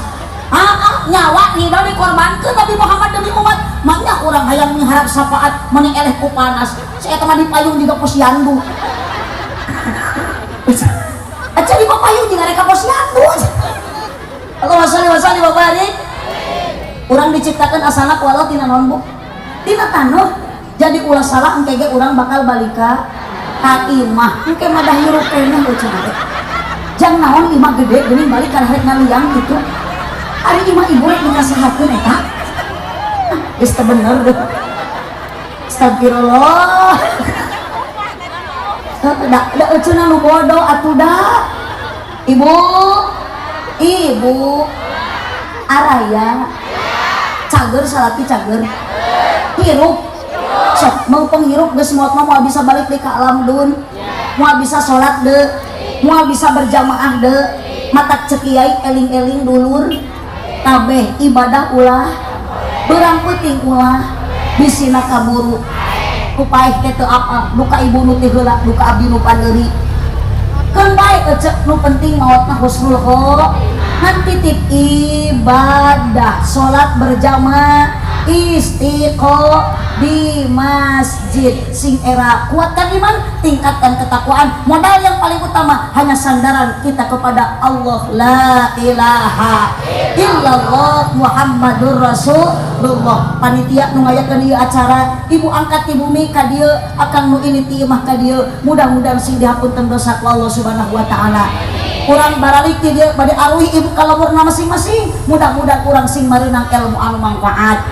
Ah, nyawa ridho dikorbankeun Nabi Muhammad demi umat. Maknya urang hayang miharap syafaat meni eleh ku panas. Si eta mah dipayung juga posyandu. Aca di payung juga reka posyandu. Allahumma sholli wa sallim wa barik. Urang diciptakan asalna ku Allah tina naon bu? Tina taneuh. Jadi ulah salah engke ge urang bakal balika ka imah. Engke mah dah hirup keneh we cenah teh. Jang naon imah gede geuning balik ka rek ngaliang kitu. Ari imah ibu rek dinasehatkeun eta. Geus teu bener deh. Astagfirullah. Da da euceuna nu bodoh atuh da. Ibu, ibu araya cager salaki cager hirup. Sok mau penghirup geus maot mah moal bisa balik deui ka alam dun, moal bisa salat deui, moal bisa berjamaah deui. Matak cek kiai eling-eling dulur kabeh, ibadah ulah, beurang peuting ulah, bisina kaburu. Ku paeh teh teu apal, duka ibu nu ti heula, duka abdi nu pandeuri. Keun bae ecek, nu penting maotna husnul khotimah. Titip ibadah salat berjamaah, istiqomah di masjid, sing era kuatkan iman, tingkatkan ketakwaan. Modal yang paling utama hanya sandaran kita kepada Allah, la ilaha illallah Muhammadur Rasulullah. Panitia nu ngayakeun ieu acara, ibu angkat ti bumi ka dieu, akang nu ini ti imah ka dieu, mudah-mudahan sing dihapunten dosa ku Allah Subhanahu wa taala. Urang baralik ti dieu bade aruih ibu ka lemburna masing-masing, mudah-mudahan urang sing mareunang ilmu anu manfaat.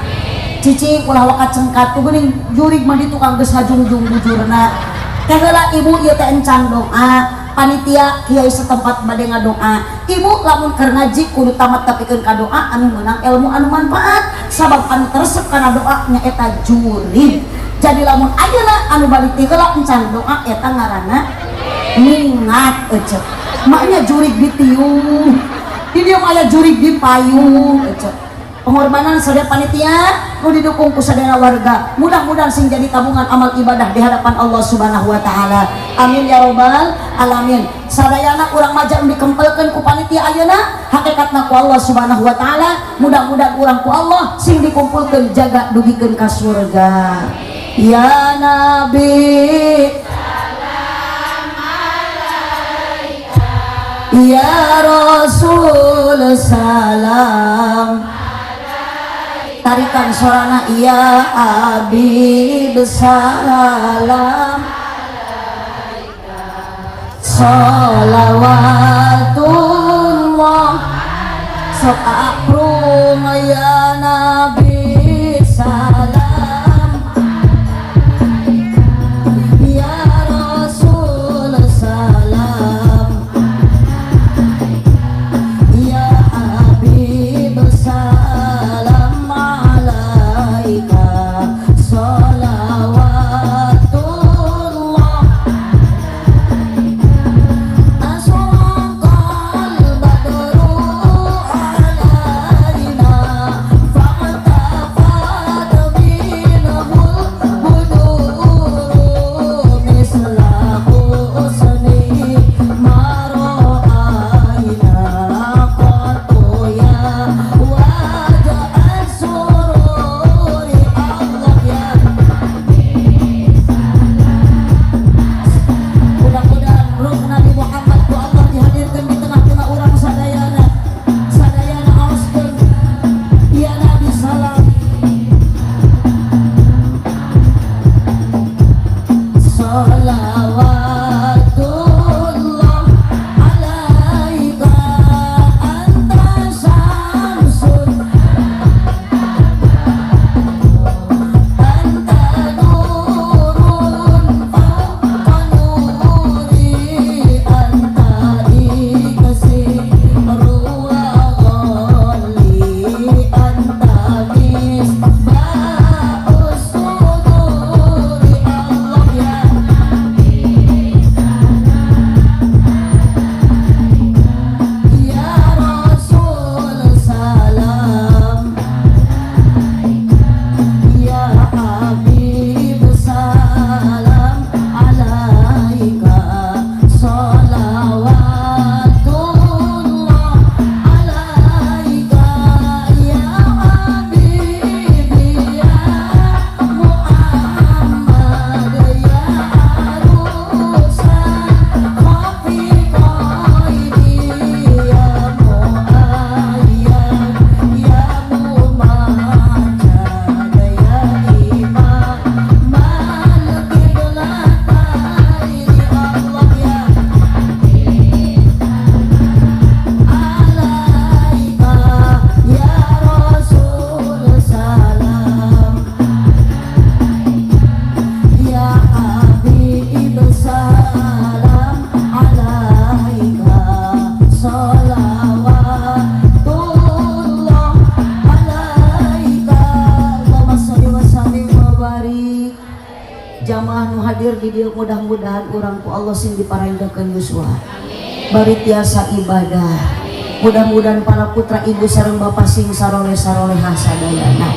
Cicing ulah waka cengkat tuh, geuning jurig mah di tukang geus ngajungjung bujurna. Teh heula ibu, ieu teh encan doa panitia, kiai setempat bade ngadoa. Ibu lamun keur ngaji kudu tamat tepikeun ka doa anu meunang ilmu anu manfaat, sabab anu teresep kana doa nyaeta jurig. Jadi lamun ayeuna anu balik ti heula encan doa, eta ngaranna mingat ecek maknya jurig ditiung di dieu mah aya jurig di payung ecek. Pengorbanan sadaya panitia nu didukung ku sadaya warga, mudah-mudahan sing jadi tabungan amal ibadah di hadapan Allah Subhanahu wa taala. Amin ya robbal alamin. Sadayana urang maja nu dikempelkeun ku panitia ayeuna, hakikatna ku Allah Subhanahu wa taala, mudah-mudahan urang ku Allah sing dikumpulkeun jaga dugikeun ka surga. Ya Nabi, ya Rasul, salam. Tarikan sorana, ya Habib, salam. Salawatullah. Sok aprung, ya Nabi, salam, ya Rasul, salam, ya Habib, salam alaika, salawatullah. Asraqal badru alaina. di dieu, mudah-mudahan urang ku Allah sing diparanjangkeun yuswa, bari tiasa ibadah. Mudah-mudahan para putra ibu sareng bapak sing saroleh sarolehah sadayana.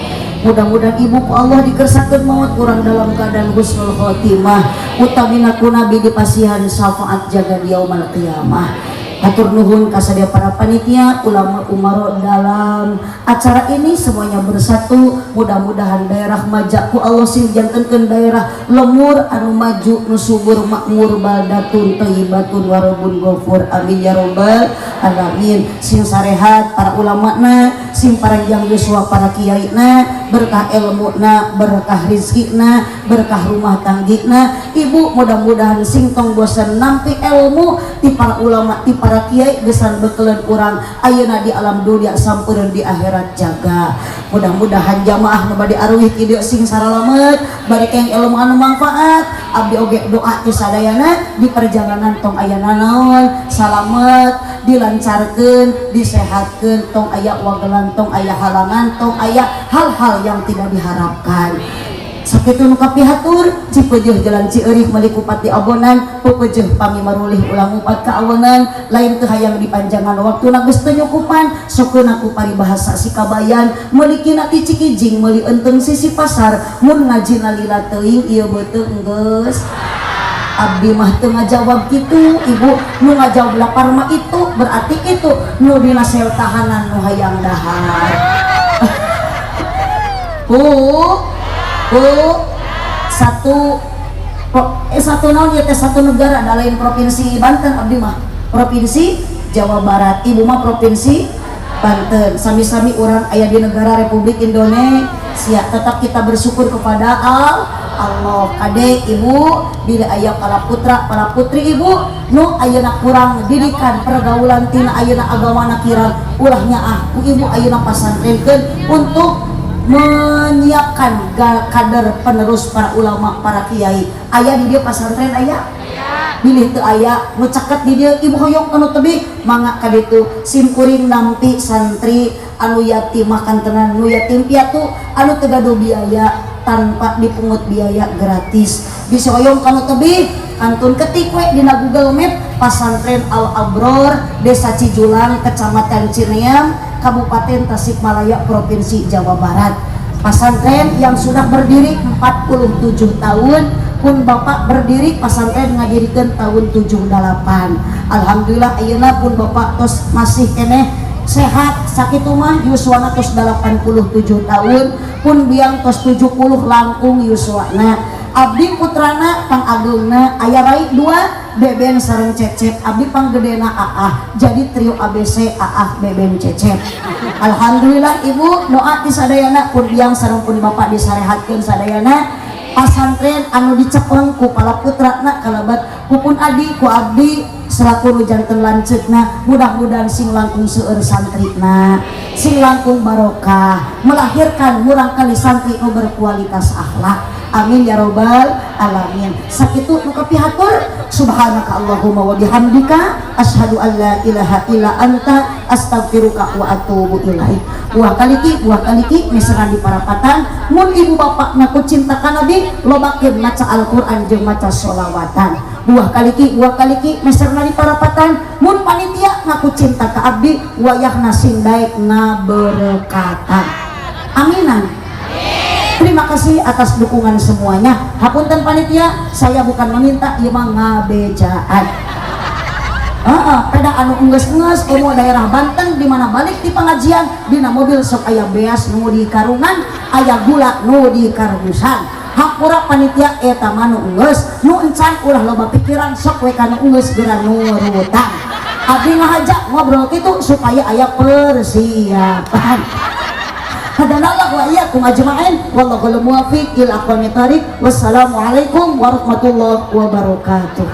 Mudah-mudahan ibu ku Allah dikersakeun maut urang dalam keadaan husnul khotimah, utamina ku Nabi dipasihan syafaat jaga di yaumal qiyamah. Hatur nuhun kasadaya para panitia, ulama, umaro dalam acara ini, semuanya bersatu. Mudah-mudahan daerah Maja ku Allah sing jantenkeun daerah lemur anu maju, nu subur makmur, baldatun thayyibatun warabun ghafur. Amin ya robbal alamin. Sing sarehat para ulamana, sing paranjang yuswa para kiaina, berkah ilmuna, berkah rizkina, berkah rumah tanggina. Ibu mudah-mudahan sing tong bosan nampi ilmu ti para ulama, ti para kiai, gesan bekeleun urang ayeuna di alam dunia sampeureuh di akhirat jaga. Mudah-mudahan jamaah nu bade aruih ti dieu sing saralamet, bari keng ilmu anu manfaat. Abdi oge doa ti sadayana, di perjalanan tong aya nanaon, salamet, dilancarkeun, disehatkeun, tong aya wagelan, tong aya halangan, tong aya hal-hal yang tidak diharapkan. Sakitu nu kapihatur. Cipeujeuh jalan Cieurih meuli kupat di abonan, pepeujeuh pami marulih ulah ngupat ka awenan. Lain teu hayang dipanjangan, waktuna geus teu nyukupan. Sokeun ku paribahasa si kabayan, meulikina ti Cikijing meuli eunteung sisi pasar, mun ngajina lila teuing ieu beuteung geus. Abdi mah teu ngajawab kitu, ibu. Nu ngajawab lapar mah itu berarti itu nu dina sel tahanan nu hayang dahar. Bu, bu, satu satu naon ieu teh, satu negara da lain provinsi Banten. Abdi mah provinsi Jawa Barat, ibu mah provinsi Banten. Sami-sami urang aya di negara Republik Indonesia, tetap kita bersyukur kepada Allah. Kade ibu, bila aya para putra para putri ibu nu ayeuna kurang didikan pergaulan tina ayeuna agamana kirang, ulah nyaah ku ibu ayeuna pasantrenkeun untuk menyiapkan kader penerus para ulama, para kiai. Aya di dieu pasantren? Aya? Bilih teu aya nu caket di dieu, ibu hoyong anu tebih, mangga ka ditu. Sim kuring nampi santri anu yatim makan tenan, nu yatim piatu, anu teu gaduh biaya, tanpa dipungut biaya, gratis. Bisa hoyong kanu tebih, kantun ketik we dina Google Map Pasantren Al Abror, Desa Cijulang, Kecamatan Cineam, Kabupaten Tasikmalaya, Provinsi Jawa Barat. Pasantren yang sudah berdiri 47 tahun. Pun bapak berdiri pasantren ngadirikeun tahun 78. Alhamdulillah ayeuna pun bapak tos masih keneh sehat sakitu mah, yuswana tos 87 tahun, pun biang tos 70 langkung yuswana. Abdi putrana pangageungna, aya rai dua, Beben sareng Cecep, abdi panggedena Aah, jadi trio ABC, Aah, Beben, Cecep. Alhamdulillah ibu, doa ti sadayana, pun biang sareng pun bapak disarehatkeun sadayana. Pasantren anu dicepeng ku para putrana kalabat ku pun adi, ku abdi selaku nu janten lanceukna, mudah-mudahan sing langkung seueur santrina, sing langkung barokah, melahirkan murang kali santri nu berkualitas akhlak. Amin ya robbal alamin. Sakitu nu kapihatur. Subhanaka allahumma wa bihamdika, asyhadu an la ilaha illa anta, astaghfiruka wa atubu ilaik. Buah kaliki, buah kaliki, misalkan di parapatan, mun ibu bapak ngaku cinta ka Nabi, lobakeun maca Al-Qur'an jeung maca sholawatan. Buah kaliki, buah kaliki, misalkan di parapatan, mun panitia ngaku cinta ka abdi, wayahna sing daek ngaberekatan. Aminan. Terima kasih atas dukungan semuanya. Hapunten panitia, saya bukan meminta, ieu mah ngabejaan. Heeh, pada anu enggeus-enggeus komo daerah Banten di mana balik di pengajian dina mobil sok aya beas nu di karungan, aya gula nu di karbusan. Hampura panitia, eta mah nu enggeus, nu encan ulah loba pikiran, sok we kana enggeus geura nurutan. Abdi ngahaja ngobrol kitu supaya aya persiapan. Hadanallah wa iyyakum ajma'in, wallahul muwaffiq ila aqwamit thariq. Wassalamualaikum warahmatullahi wabarakatuh.